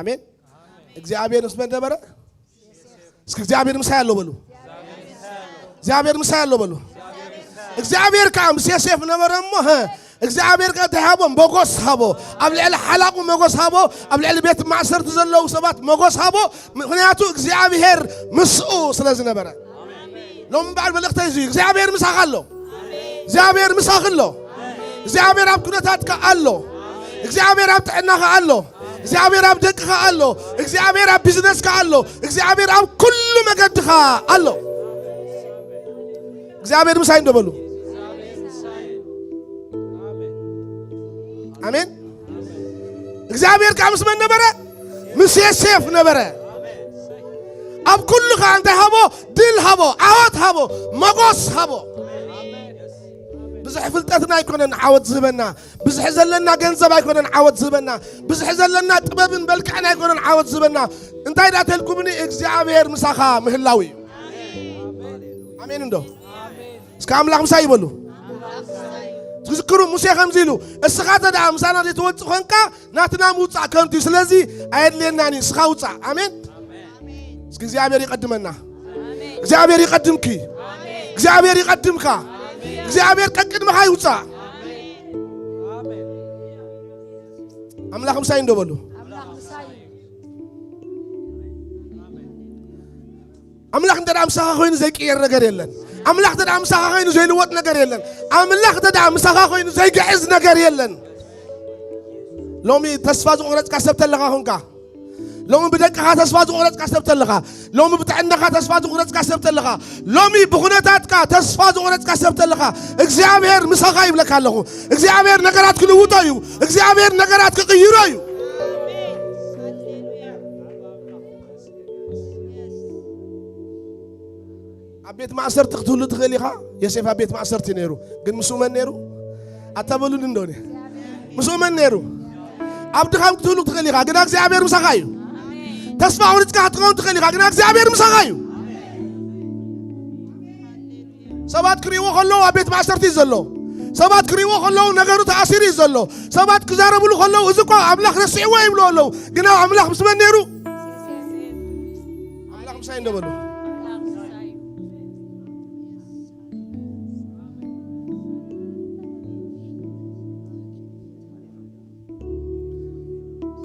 ኣሜን። እግዚኣብሔር ምስ መን ነበረ? እስኪ እግዚኣብሔር ምሳይ ኣሎ በሉ። እግዚኣብሔር ምሳይ ኣሎ በሉ። እግዚኣብሔር ከዓ ምስ ዮሴፍ ነበረ እሞ ሀ እግዚኣብሔር ከዓ እንታይ ሃቦ? መጎስ ሃቦ። ኣብ ልዕሊ ሓላቑ መጎስ ሃቦ። ኣብ ልዕሊ ቤት ማእሰርቲ ዘለዉ ሰባት መጎስ ሃቦ። ምኽንያቱ እግዚኣብሔር ምስኡ ስለ ዝነበረ። ሎም በዓል መልእኽተይ እዚ እግዚኣብሔር ምሳኻ ኣሎ። እግዚኣብሔር ምሳኺ ኣሎ። እግዚኣብሔር ኣብ ኩነታትካ ኣሎ። እግዚኣብሔር ኣብ ጥዕናኻ ኣሎ። እግዚኣብሔር ኣብ ደቅኻ ኣሎ። እግዚኣብሔር ኣብ ቢዝነስካ ኣሎ። እግዚኣብሔር ኣብ ኩሉ መገድኻ ኣሎ። እግዚኣብሔር ምሳይ እንዶ በሉ። ኣሜን። እግዚኣብሔር ከዓ ምስ መን ነበረ? ምስ ዮሴፍ ነበረ። ኣብ ኩሉ ከዓ እንታይ ሃቦ? ድል ሃቦ፣ ዓወት ሃቦ፣ መጎስ ሃቦ። ብዙሕ ፍልጠትና ኣይኮነን ዓወት ዝህበና፣ ብዙሕ ዘለና ገንዘብ ኣይኮነን ዓወት ዝህበና፣ ብዙሕ ዘለና ጥበብን በልክዕን ኣይኮነን ዓወት ዝህበና። እንታይ ዳ ተልኩምኒ እግዚኣብሔር ምሳኻ ምህላው እዩ። ኣሜን እንዶ እስከ ኣምላኽ ምሳይ ይበሉ። ትዝክሩ ሙሴ ከምዚ ኢሉ እስኻ ተደኣ ምሳና ዘይትወጽእ ኮንካ ናትና ምውጻእ ከንቱ እዩ። ስለዚ ኣየድልየናን እዩ፣ እስኻ ውጻእ። ኣሜን። እስኪ እግዚኣብሔር ይቐድመና። እግዚኣብሔር ይቐድምኪ። እግዚኣብሔር ይቐድምካ። እግዚኣብሔር ቀቅድመኻ ይውጻእ። ኣምላኽ ምሳይ እንዶ በሉ። ኣምላኽ እንተ ደኣ ምሳኻ ኮይኑ ዘይቅየር ነገር የለን። ኣምላኽ እንተ ደኣ ምሳኻ ኮይኑ ዘይልወጥ ነገር የለን። ኣምላኽ እንተ ደኣ ምሳኻ ኮይኑ ዘይግዕዝ ነገር የለን። ሎሚ ተስፋ ዝቑረጽካ ሰብ ተለኻ ኹንካ። ሎሚ ብደቅኻ ተስፋ ዝቑረጽካ ሰብ ተለኻ። ሎሚ ብጥዕናኻ ተስፋ ዝቑረጽካ ሰብ ተለኻ። ሎሚ ብኹነታትካ ተስፋ ዝቑረጽካ ሰብ ተለኻ። እግዚኣብሔር ምሳኻ ይብለካ ኣለኹ። እግዚኣብሔር ነገራት ክልውጦ እዩ። እግዚኣብሔር ነገራት ክቕይሮ እዩ። ኣብ ቤት ማእሰርቲ ክትህሉ ትኽእል ኢኻ። ዮሴፍ ኣብ ቤት ማእሰርቲ ነይሩ፣ ግን ምስኡ መን ነይሩ? ኣታ በሉኒ እንዶ እኔ። ምስኡ መን ነይሩ? ኣብ ድኻም ክትህሉ ትኽእል ኢኻ፣ ግና እግዚኣብሔር ምሳኻ እዩ። ተስፋ ቁሪጽካ ክትኸውን ትኽእል ኢኻ፣ ግና እግዚኣብሔር ምሳኻ እዩ። ሰባት ክርእይዎ ከለዉ ኣብ ቤት ማእሰርቲ እዩ ዘሎ። ሰባት ክርእይዎ ከለዉ ነገሩ ተኣሲሩ እዩ ዘሎ። ሰባት ክዛረብሉ ከለዉ፣ "እዚ እኮ ኣምላኽ ረሲዕዎ" ይብሉ ኣለዉ። ግን ኣብ ኣምላኽ ምስ መን ነይሩ? ኣምላኽ ምሳይ እንዶ በሉ።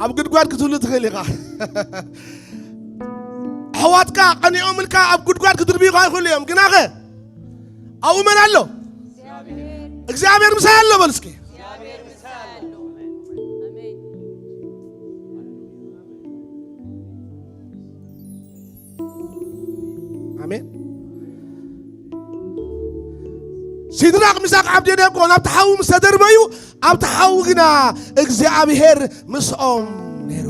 ኣብ ጉድጓድ ክትህሉ ትኽእል ኢኻ። ኣሕዋትካ ቀኒኦምልካ ኣብ ጉድጓድ ክድርብዩኻ ይኽእሉ እዮም። ግናኸ ኣብኡ መን ኣሎ? እግዚኣብሔር ምሳይ ኣሎ በል እስኪ። ኣሜን። ሲድራቅ፣ ሚሳቅ፣ ዓብደነጎ ናብቲ ሓዊ ምስ ተደርበዩ፣ ኣብቲ ሓዊ ግና እግዚኣብሔር ምስኦም ነይሩ።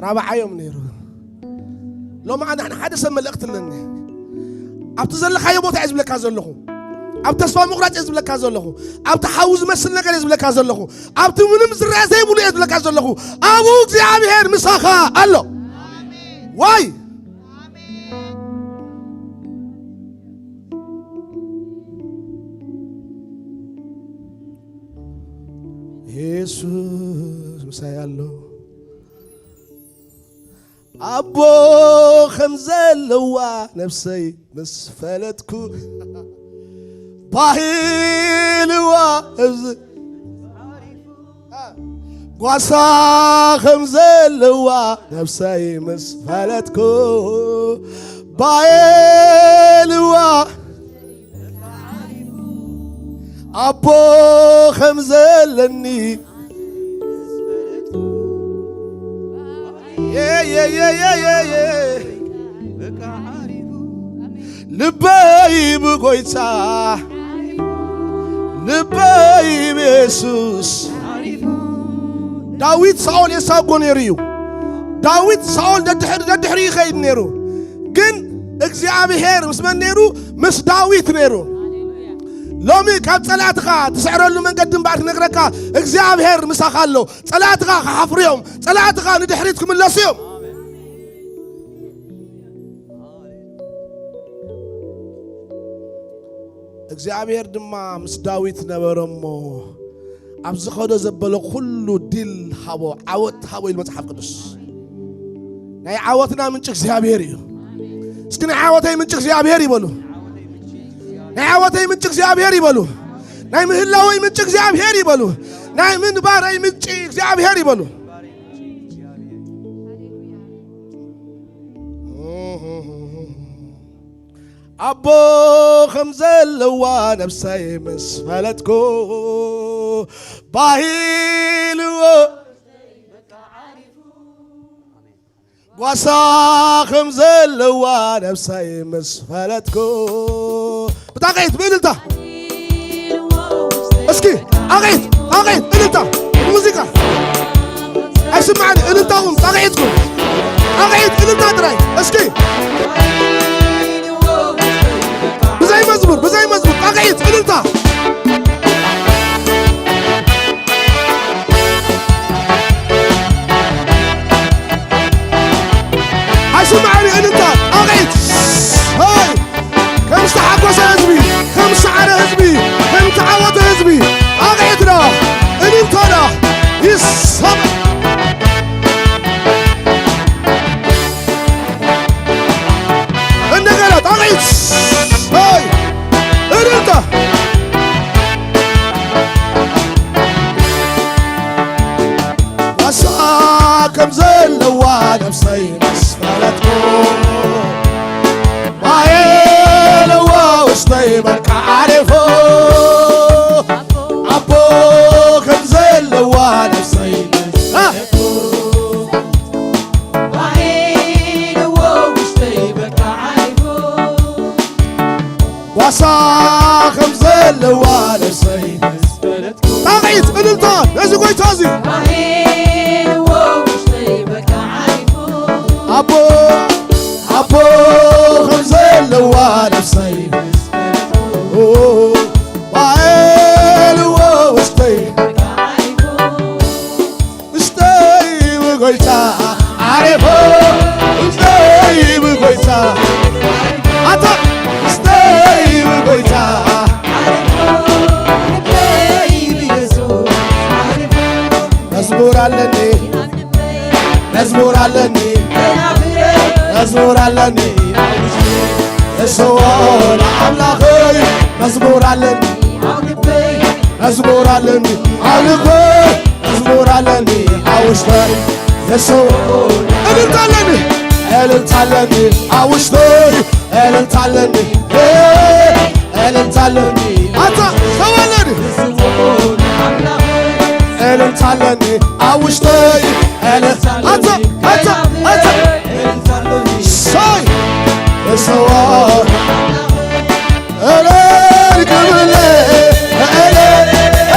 ራብዓዮም ነይሩ። ሎሚ ኣነ ሓደ ሰብ መልእኽቲ ኣለኒ። ኣብቲ ዘለኻዮ ቦታ እየ ዝብለካ ዘለኹ። ኣብ ተስፋ ምቑራጽ እየ ዝብለካ ዘለኹ። ኣብቲ ሓዊ ዝመስል ነገር እየ ዝብለካ ዘለኹ። ኣብቲ ምንም ዝረአ ዘይብሉ እየ ዝብለካ ዘለኹ። ኣብኡ እግዚኣብሔር ምሳኻ ኣሎ። ዋይ! የሱስ ምሳይ ኣሎ። ኣቦ ከም ዘለዋ ነፍሰይ ምስ ፈለጥኩ፣ ባህልዋ እዚ ጓሳ ከም ዘለዋ ነፍሰይ ምስ ፈለጥኩ፣ ባየልዋ ኣቦ ከም ዘለኒ፣ የ፣ የ፣ የ፣ የ፣ የ፣ የ። ልበይ ብጎይታ፣ ልበይ ብየሱስ። ዳዊት ሳኦል የሳጎ ነይሩ እዩ። ዳዊት ሳኦል ደድሕሪ፣ ደድሕሪ ይኸይድ ነይሩ። ግን እግዚኣብሔር ምስ መን ነይሩ? ምስ ዳዊት ነይሩ። ሎሚ ካብ ጸላእትኻ ትስዕረሉ መንገዲ እምበኣር ክነግረካ፣ እግዚኣብሔር ምሳኻ ኣሎ። ጸላእትኻ ክሓፍሩ እዮም። ጸላእትኻ ንድሕሪት ክምለሱ እዮም። እግዚኣብሔር ድማ ምስ ዳዊት ነበረ እሞ፣ ኣብ ዝኸዶ ዘበሎ ኩሉ ድል ሃቦ፣ ዓወት ሃቦ ኢሉ መጽሓፍ ቅዱስ። ናይ ዓወትና ምንጪ እግዚኣብሔር እዩ። እስኪ ናይ ዓወተይ ምንጪ እግዚኣብሔር ይበሉ። ናይ ዓወተይ ምንጪ እግዚኣብሔር ይበሉ። ናይ ምህላወይ ምንጪ እግዚኣብሔር ይበሉ። ናይ ምንባረይ ምንጪ እግዚኣብሔር ይበሉ። ኣቦ ከም ዘለዋ ነፍሰይ ምስ ፈለጥኩ፣ ባሂልዎ ጓሳ ከም ዘለዋ ነፍሰይ ምስ ፈለጥኩ። ብጣቂት ብእልልታ እስኪ ጣቂት፣ ጣቂት፣ እልልታ። ሙዚቃ ኣይስማዕን። እልልታኹም ጣቂትኩም፣ ጣቂት እልልታ ጥራይ። እስኪ ብዘይ መዝሙር፣ ብዘይ መዝሙር ጣቂት እልልታ። ኣይስማዕን። እልልታ ጣቂት። ሆይ ከም ዝተሓጎሰ ህዝቢ፣ ከም ዝሰዓረ ህዝቢ፣ ከም ዝተዓወተ ህዝቢ፣ ጣቂትና፣ እልልታና ይሰማ። እንደገና ጣቂት። ሆይ እልልታ። ጓሳ ከም ዘለዋ ነፍሰይ ምስ ፈለጥኩ፣ ማየለዋ ውሽጠይ በቃ ዓሪፉ። ኣቦ ከም ዘለዋ ነፍሰይ ምስ ፈለጥኩ፣ ማየለዋ ውሽጠይ በቃ ዓሪፉ። ጓሳ ከም ዘለዋ ነፍሰይ ጣቕዒት እልልታ ነዚ ጎይታ እዚ። ኣቦ፣ ኣቦ ከም ዘለዋ ነፍሰይ፣ ኦ፣ ባኤልዎ ውሽጠይ፣ ውሽጠይ ብጎይታ ዓሪፎ፣ ውሽጠይ ብጎይታ፣ ኣታ፣ ውሽጠይ ብጎይታ ኣለኒ፣ መዝሙር ኣለኒ፣ እሰዎ ንኣምላኸይ። መዝሙር ኣለኒ፣ መዝሙር ኣለኒ፣ ኣብ ልበይ። መዝሙር ኣለኒ፣ ኣብ ውሽጠይ። እሰዎ እልልታ ኣለኒ፣ እልልታ ኣለኒ፣ ኣብ ውሽጠይ። እልልታ ኣለኒ፣ እልልታ ኣለኒ። ኣታ ሰው ኣለኒ። እልልታ ኣለኒ ኣብ ውሽጠይ። እልልታ ኣታ፣ ኣታ፣ ኣታ። ሰይ፣ ሰው እልል ክብለ፣ እልል፣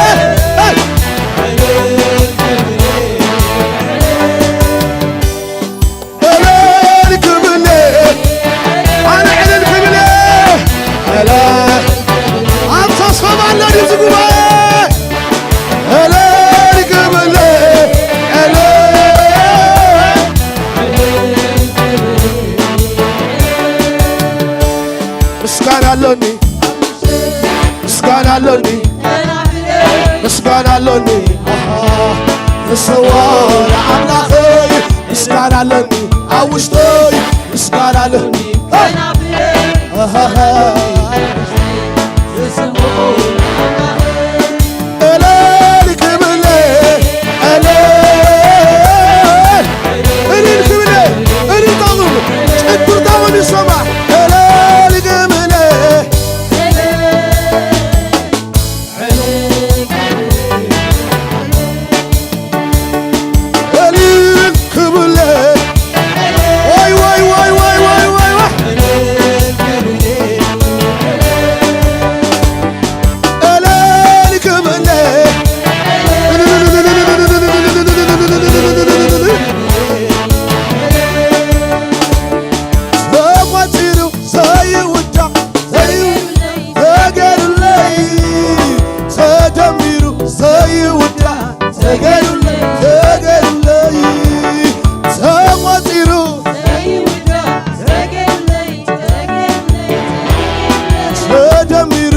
እልል። እልል ክብለ፣ ኣነ እልል ክብለ፣ እለ-፣ ኣብ ተስፋ ኣሎ ድዩ እዚ ጉባኤ? እልል ክብለ፣ እልል። ምስጋና ኣሎኒ፣ ምስጋና ኣሎኒ፣ ምስጋና ኣሎኒ። ኣሃ፣ ንሰዋ ንኣምላኸይ ምስጋና ኣሎኒ፣ ኣብ ውሽጠይ ምስጋና ኣሎኒ። ኣሃ፣ እልል ክብለ፣ እልል፣ እልል ክብለ፣ እልልታኹም ጭብርታኹም ይሰማዕ። እልል ክብለ፣ እልል ክብለ። ዋይ፣ ዋይ፣ ዋይ። እልል ክብለ። ተቋጺሩ ዘይውዳእ ዘይው-፣ ተገይሩለይ፣ ተጀሚሩ ዘይውዳእ፣ ተገይሩለይ፣ ተገይሩለይ፣ ተቋጺሩ ዘይውዳእ፣ ተገይሩለይ፣ ተገይሩለይ፣ ተገይሩለይ፣ ተጀሚሩ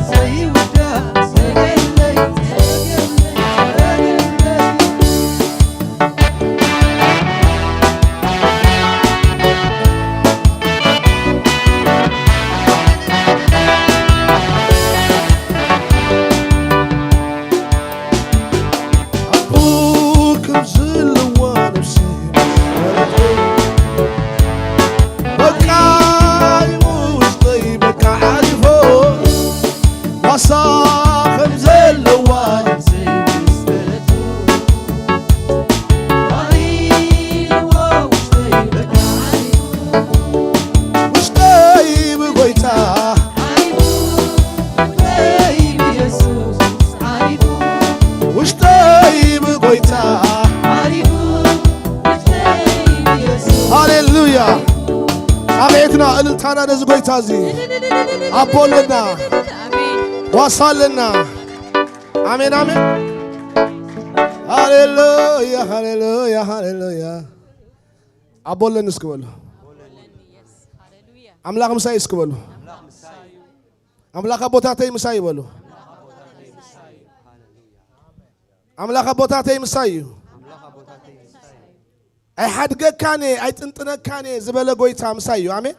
ዘይውዳእ፣ ተገይሩለይ፣ ተገይሩለይ፣ ተገይሩለይ። ኣቦ ከም ዘለዋ ነፍሰይ በቃ ውሽጠይ በቃ ዓሪፎ ዋሳ ከም ዘለዋ ነፍሰይ ምስ በለቶ ውሽጠይ ብጎይታ ውሽጠይ ብጎይታ። ሃሌሉያ። ጻውዒትና እልልታና ነዚ ጎይታ እዚ ኣቦ ኣለና፣ ዋሳ ኣለና። ኣሜን፣ ኣሜን። ሃሌሉያ፣ ሃሌሉያ፣ ሃሌሉያ። ኣቦ ኣለኒ እስኪ በሉ። ኣምላኽ ምሳይ እስኪ በሉ። ኣምላኽ ኣቦታተይ ምሳይ በሉ። ኣምላኽ ኣቦታተይ ምሳይ እዩ። ኣይሓድገካን እየ፣ ኣይጥንጥነካን እየ ዝበለ ጎይታ ምሳይ እዩ። ኣሜን።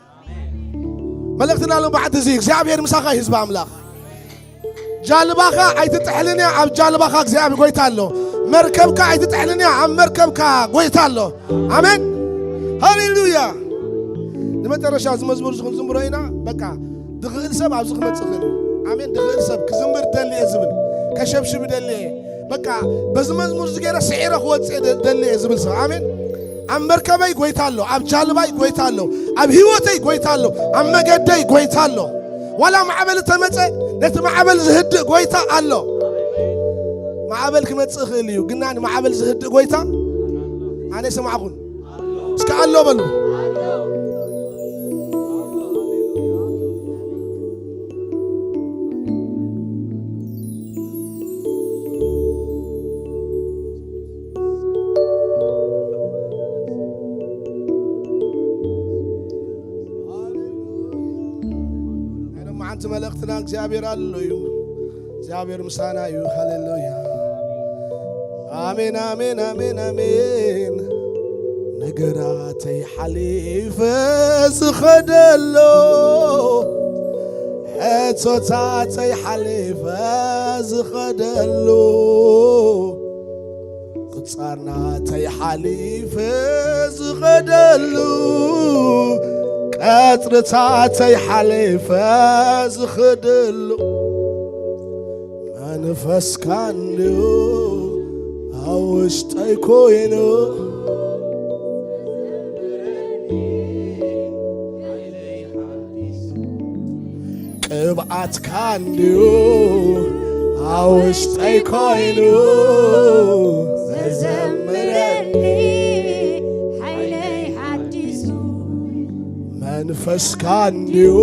መልእኽትና ሎምዓንቲ እዚ እግዚኣብሔር ምሳኻ እዩ ህዝቢ ኣምላኽ። ጃልባኻ ኣይትጥሕልን እያ፣ ኣብ ጃልባኻ እግዚኣብሔር ጎይታ ኣሎ። መርከብካ ኣይትጥሕልን እያ፣ ኣብ መርከብካ ጎይታ ኣሎ። ኣሜን። ሃሌሉያ። ንመጨረሻ እዚ መዝሙር እዚ ክንዝምሮ ኢና። በቃ ድኽእል ሰብ ኣብዚ ክመጽእ ይኽእል እዩ። ኣሜን። ድኽእል ሰብ ክዝምር ደሊ እየ ዝብል፣ ከሸብሽብ ደሊ እየ። በቃ በዚ መዝሙር እዚ ገይረ ስዒረ ክወጽእ ደ-፣ ደሊ እየ ዝብል ሰብ። ኣሜን። ኣብ መርከበይ ጎይታ ኣሎ፣ ኣብ ጃልባይ ጎይታ ኣሎ፣ ኣብ ህይወተይ ጎይታ ኣሎ፣ ኣብ መገደይ ጎይታ ኣሎ። ዋላ ማዕበል ተመጸ፣ ነቲ ማዕበል ዝህድእ ጎይታ ኣሎ። ማዕበል ክመጽእ ይኽእል እዩ፣ ግና ንማዕበል ዝህድእ ጎይታ ኣነ ሰማዕኩን። እስከ ኣሎ በሉ። ናይ ሎማዓንቲ መልእኽትና እግዚኣብሔር ኣሎ እዩ። እግዚኣብሔር ምሳና እዩ። ሃሌሉያ። ኣሜን፣ ኣሜን፣ ኣሜን፣ ኣሜን። ነገራተይ ሓሊፈ ዝኸደሉ፣ ሕቶታተይ ሓሊፈ ዝኸደሉ፣ ጻርናተይ ሓሊፈ ዝኸደሉ፣ ቀጽርታተይ ሓሊፈ ዝኸደሉ፣ መንፈስካ እንድዩ ኣብ ውሽጠይ ኮይኑ፣ ቅብኣትካ እንድዩ ኣብ ውሽጠይ ኮይኑ፣ ዘዘምረኒ ሓይለይ ሓዲሱ፣ መንፈስካ እንድዩ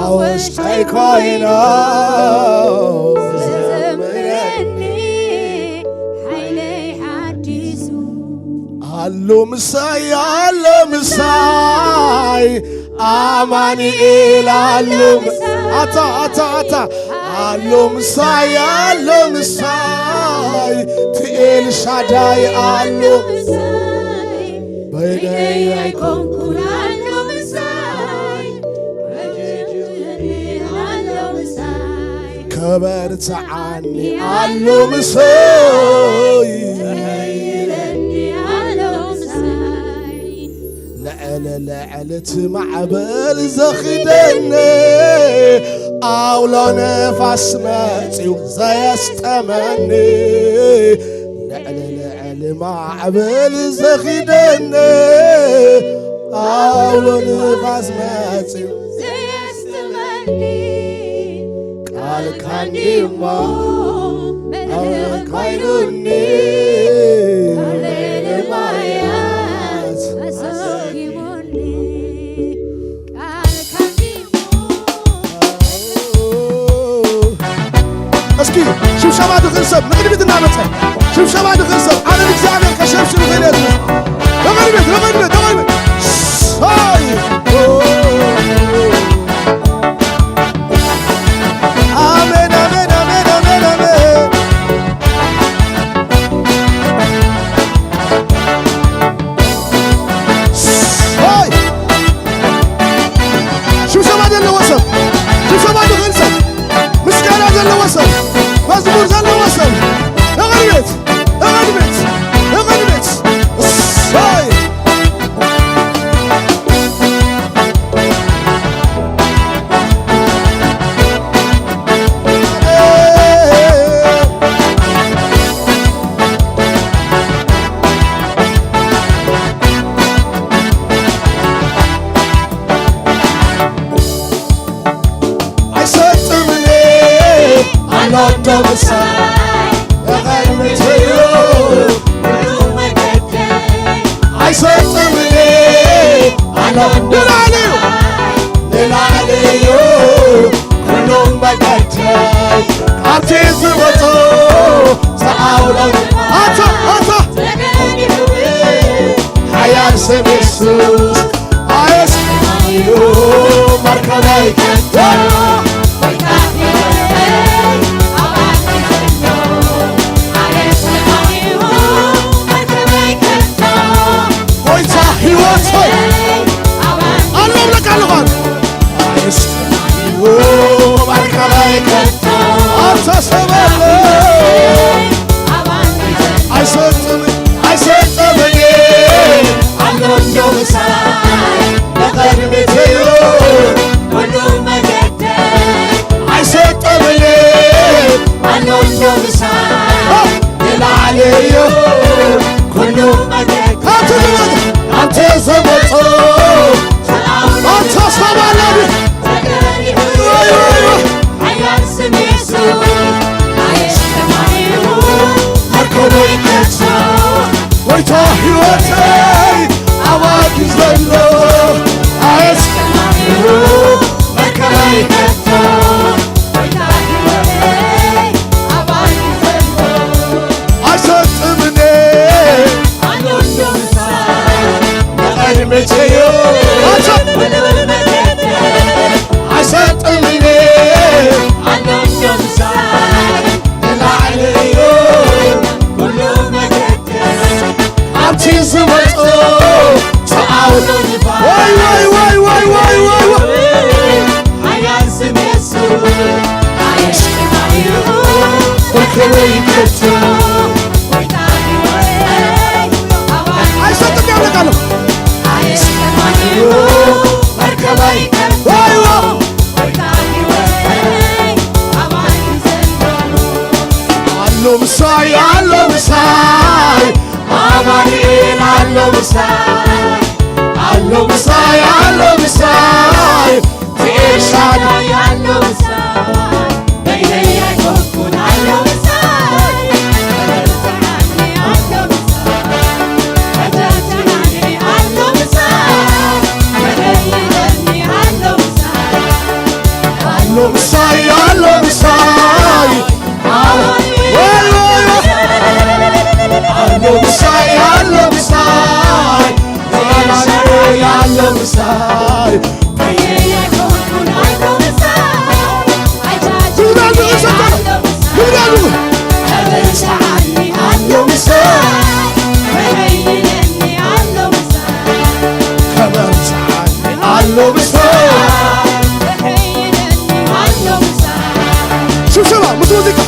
ኣብ ውሽጠይ ኮይኑ፣ ዘዘምረኒ ሓይለይ ሓዲሱ። ኣሎ ምሳይ፣ ኣሎ ምሳይ፣ ኣማኑኤል ኣሎ ምሳይ። ኣታ፣ ኣታ፣ ኣታ። ኣሎ ምሳይ፣ ኣሎ ምሳይ፣ እቲ ኤልሻዳይ ኣሎ ምሳይ። በይነይ ኣይኮንኩን ኣሎ ምሳይ፣ በጀጀኒ ኣሎ ምሳይ። ከበርትዓኒ ኣሎ ምሳይ። ልዕሊ ልዕሊ እቲ ማዕበል ዘኺደኒ፣ ኣውሎ ነፋስ መጺኡ ዘየስጠመኒ። ልዕሊ ልዕሊ ማዕበል ዘኺደኒ፣ ኣውሎ ነፋስ መጺኡ ዘየስጥመኒ። ቃልካ እንዲሞ መልህቕ ኮይኑኒ፣ ኣብ ልዕሊ ማያት ኣሰኪሙኒ። ቃልካ እንዲሞ እስኪ ሽብሸባ ድኽእል ሰብ ንቕድሚት እናመጸ፣ ሽብሸባ ድኽእል ሰብ ኣነ ንእግዚኣብሔር ከሸብሽብ ይኽእል እየ ዝብል። ንቕድሚት፣ ንቕድሚት፣ ንቕድሚት። ሳይ! ኣሜን፣ ኣሜን፣ ኣሜን፣ ኣሜን፣ ኣሜን። ሆይ! ሽብሸባ ዘለዎ ሰብ፣ ሽብሸባ ዝኽእል ሰብ፣ ምስጋና ዘለዎ ሰብ፣ መዝሙር ዘለዎ ሰብ፣ ንቕድሚት፣ ንቕድሚት፣ ንቕድሚት። እሰይ! ኣይሰጥምኒ ኣሎ ዶ ምሳይ፣ ብቕድሚት እዩ ኩሉ መገደይ። ኣይሰጥምኒ ኣሎ ዶ ንላዕሊ እዩ፣ ንላዕሊ እዩ ኩሉ መገደይ። ኣብቲ ዝመጾ ተኣውሎ ኣታ፣ ኣታ ተገዲፉ ሓያል ስም የሱስ ኣየስማዩ መርከበይ ከቶ። ጎይታ ህይወት ሆይ፣ ኣሎ ብለካ ኣለኻ። ኣየስማዩ መርከበይ ከቶ። ኣታ ሰበለ ኣይሰጥም፣ ኣይሰጥምኒ ኣሎ እንዶ ምሳይ፣ ብቕድሚት እዩ ኩሉ መገደይ። ኣይሰጥምኒ ኣሎ እንዶ ምሳይ፣ ንላዕሊ እዩ ኩሉ መገደይ። ኣንተ ዘመጾ፣ ኣንተ ዘመጾ፣ ኣንተ ሰባላቢ። ተገዲፉ ሓያል ስም የሱስ ኣየስማዩ መርከበይ ከቶ። ጎይታ ህይወተይ ኣባኪ ዘሎ ኣየስማዩ መርከበይ ከቶ። ጎይታ ህይወተይ ኣባኪ ዘሎ ኣይሰጥምኒ ኣሎ እንዶ ምሳይ፣ ብቕድሚት እዩ ኣይሰጥምኒ ኣሎ እንዶ ምሳይ፣ ንላዕሊ እዩ ኩሉ መገደይ። ኣብቲ ዝመጾ ኣሎ ምሳይ፣ ኣሎ ምሳይ፣ ኤልሻዳይ ኣሎ ምሳይ፣ በይነይ ኣይኮንኩን ኣሎ ምሳይ፣ ተበርትዓኒ ኣሎ ምሳይ፣ ተጃጅናኒ ኣሎ ምሳይ፣ ተበይነኒ ኣሎ ምሳይ፣ ኣሎ ምሳይ፣ ኣሎ ምሳይ፣ ኣሎ ምሳይ፣ ኣሎ ምሳይ፣ ኣሎ ምሳይ። ሽብሸባ ምስ ሙዚቃ።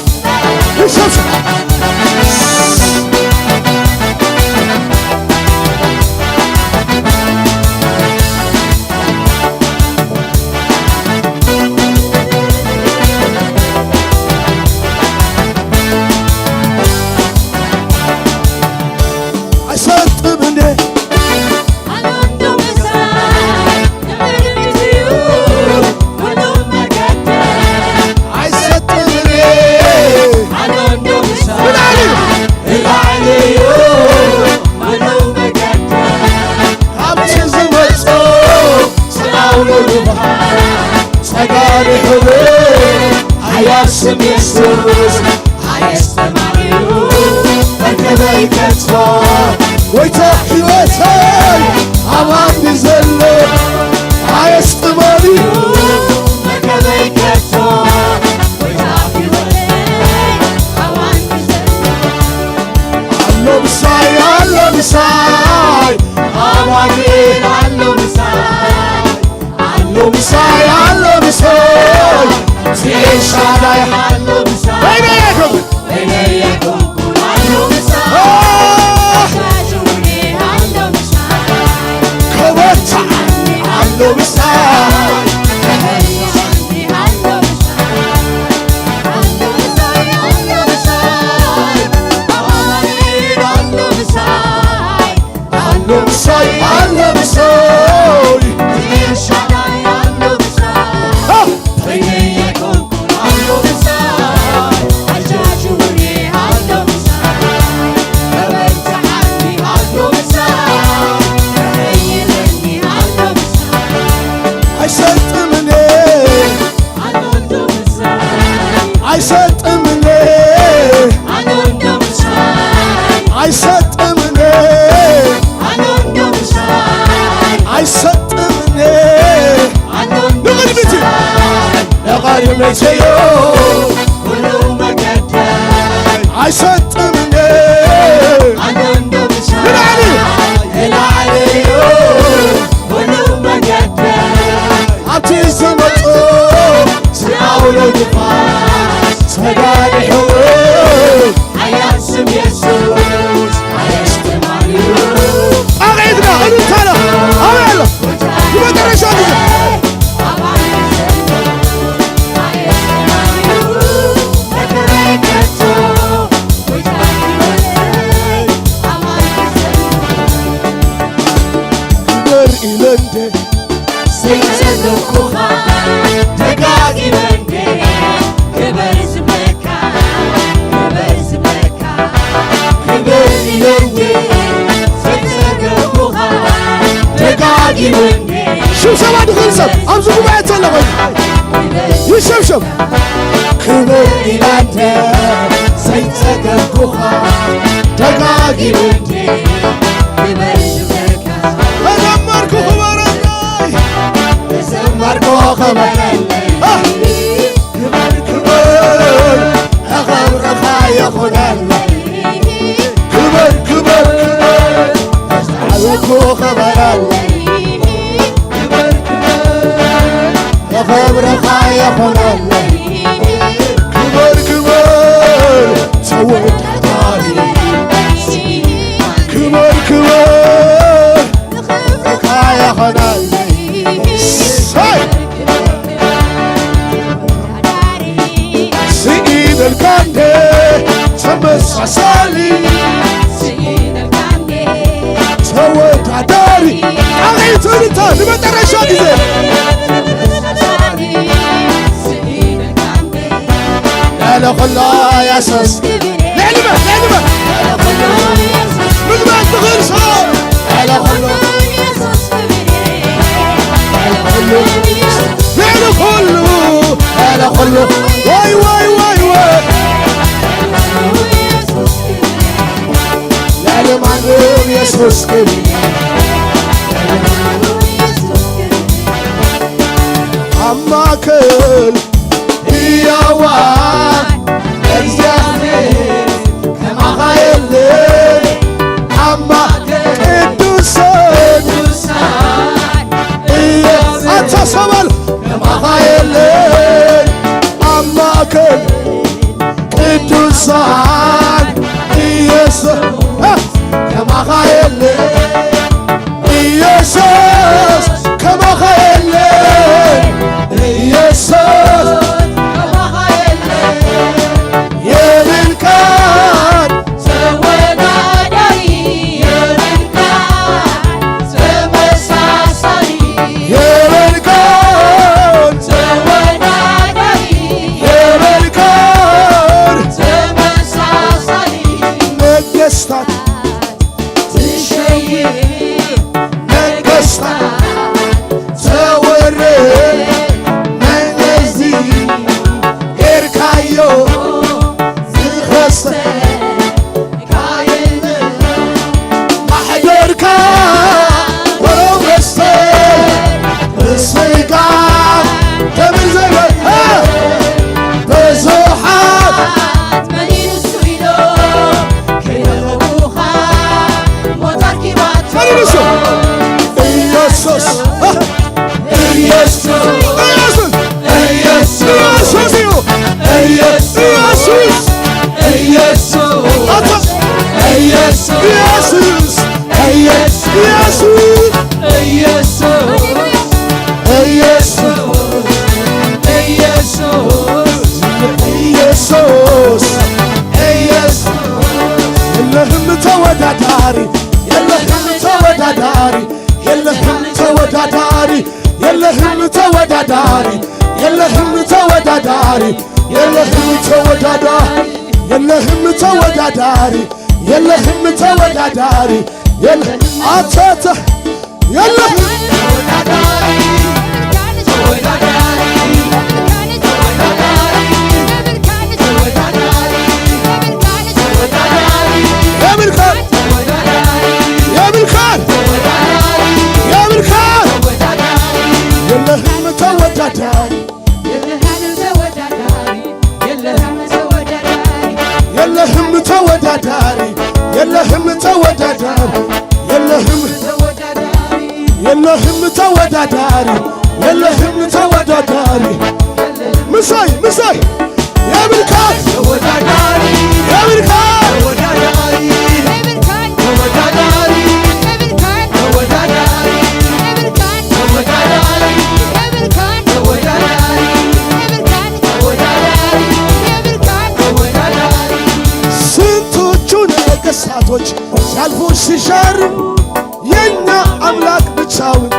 ሽብሸባ ድኽእል ሰብ ኣብዚ ጉባኤ ዘሎ ኮይኑ ይሸብሸብ። ክብር ኢላንተ ዘይጸገብኩኻ ደጋጊመ እንዴ ክብር ዝብለካ ተዘመርኩ ክበረለይ ተዘመርኩ ክበረለይ ክብር ክብር ክብርኻ ይኹነለይ ክብር ክብር ክብር ተዘመርኩ ክበረለይ ክብር ክብር ክብርኻ ይኹነለይ ክብር ክብር ተወዳዳሪ ክብር ክብር ንኽብርኻ ይኹነለይ ስኢነልካ እንዴ ተመሳሳሊ ስኢነልካ እንዴ ተወ ትርታ ንመጨረሻ ግዜ። ልዕሊ ኩሉ የሱስ። ልዕሊ መን? ልዕሊ መን? ምግባር ትኽእል ሰብ። ልዕሊ ኩሉ። ልዕሊ ኩሉ። ልዕሊ ኩሉ። ወይ፣ ወይ፣ ወይ፣ ወይ። ልዕሊ ማንም የሱስ ክብሪ። ኣብ ማእከል ህያዋን እግዚኣብሔር ከማኻ የለን። ኣብ ማእከል ቅዱሳን እየ ኣተሰባል ከማኻ የለን። ኣብ ማእከል ቅዱሳን ኢየሱስ ከማኻ የለን። ኢየሱስ ከማኻ የለን። ኢየሱስ ከማኻ የለን። የብልካን ተወዳዳሪ፣ የብልካን ተመሳሳሊ፣ የብልካን ተወዳዳሪ፣ የብልካን ተመሳሳሊ። ነገስታት ትሸይር ነገስታት ተወርድ መን ነዚ ጌርካዮ ዝኸሰ ማሕደርካ ወረው መስተ እስጋ ከብል ዘይበ ብዙሓት መን እዩ ንሱ ኢሎ ከይረኸቡኻ ሞት ኣርኪባቶ። መን እዩ ንሱ? ኢየሱስ። ኢየሱስ። ኢየሱስ። ኢየሱስ እዩ። ኢየሱስ። ኢየሱስ። ኣታ- ኢየሱስ። ኢየሱስ። ኢየሱስ። ኢየሱስ። ኢየሱስ። ኢየሱስ። ኢየሱስ። ኢየሱስ። የለህም ተወዳዳሪ፣ የለህም ተወዳዳሪ፣ የለህም ተወዳዳሪ፣ የለህም ተወዳዳሪ፣ የለህም ተወዳዳሪ፣ የለህም ተወዳዳሪ፣ የለህም ተወዳዳሪ፣ የለህም ተወዳዳሪ፣ የለ- አቸተ የለህም ተወዳዳሪ፣ ተወዳዳሪ፣ ተወዳዳሪ፣ ተወዳዳሪ፣ የብልካን፣ ተወዳዳሪ፣ የብልካን፣ ተወዳዳሪ፣ የብልካን፣ ተወዳዳሪ፣ የለህም ተወዳዳሪ፣ የለህም ተወዳዳሪ፣ የለህም ተወዳዳሪ፣ የለህም ተወዳዳሪ፣ የለህም ተወዳዳሪ፣ የለህም ተወዳዳሪ፣ የለህም ተወዳዳሪ። ምሳይ፣ ምሳይ። የብልካን ተወዳዳሪ፣ የብልካን ተወዳዳሪ፣ ተወዳዳሪ፣ ተወዳዳሪ፣ ተወዳዳሪ፣ ተወዳዳሪ፣ ተወዳዳሪ። ስንቶቹ ነገሥታቶች ሲያልፉ ሲሻሩ የኛ አምላክ ብቻውን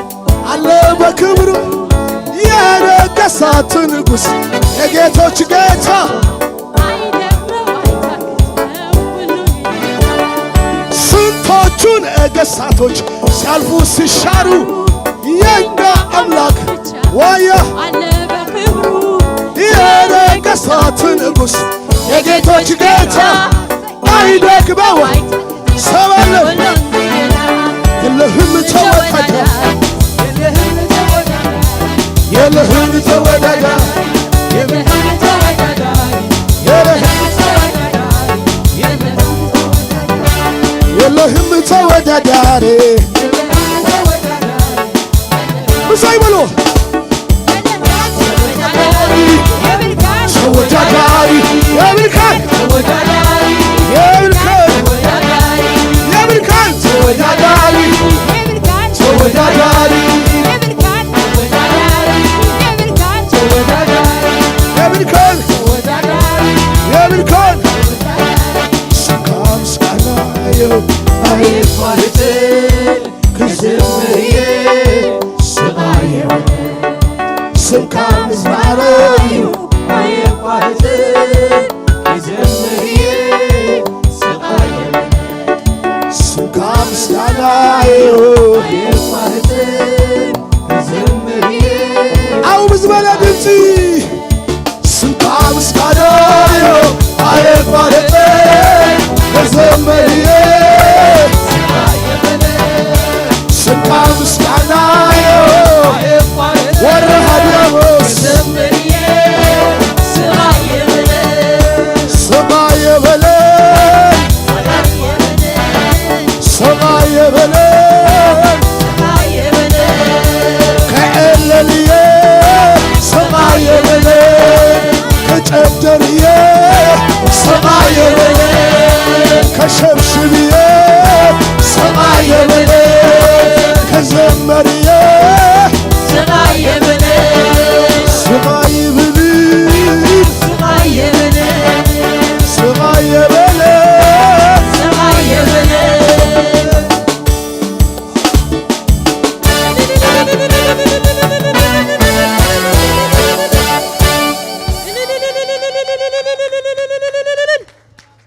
አለ በክብሩ። የነገሥታት ንጉሥ የጌቶች ጌታ ስንቶቹ ነገሥታቶች ሲያልፉ ሲሻሩ የኛ አምላክ ዋያ የነገሥታት ንጉሥ የጌቶች ጌታ አይደግመው ሰው አለ የለህም ተወዳዳሪ የለህም ተወዳዳሪ የለህም ተወዳዳሪ የለህም ተወዳዳሪ ምሳይ በሉ ተወዳዳሪ የብልካን የብልካን መሪር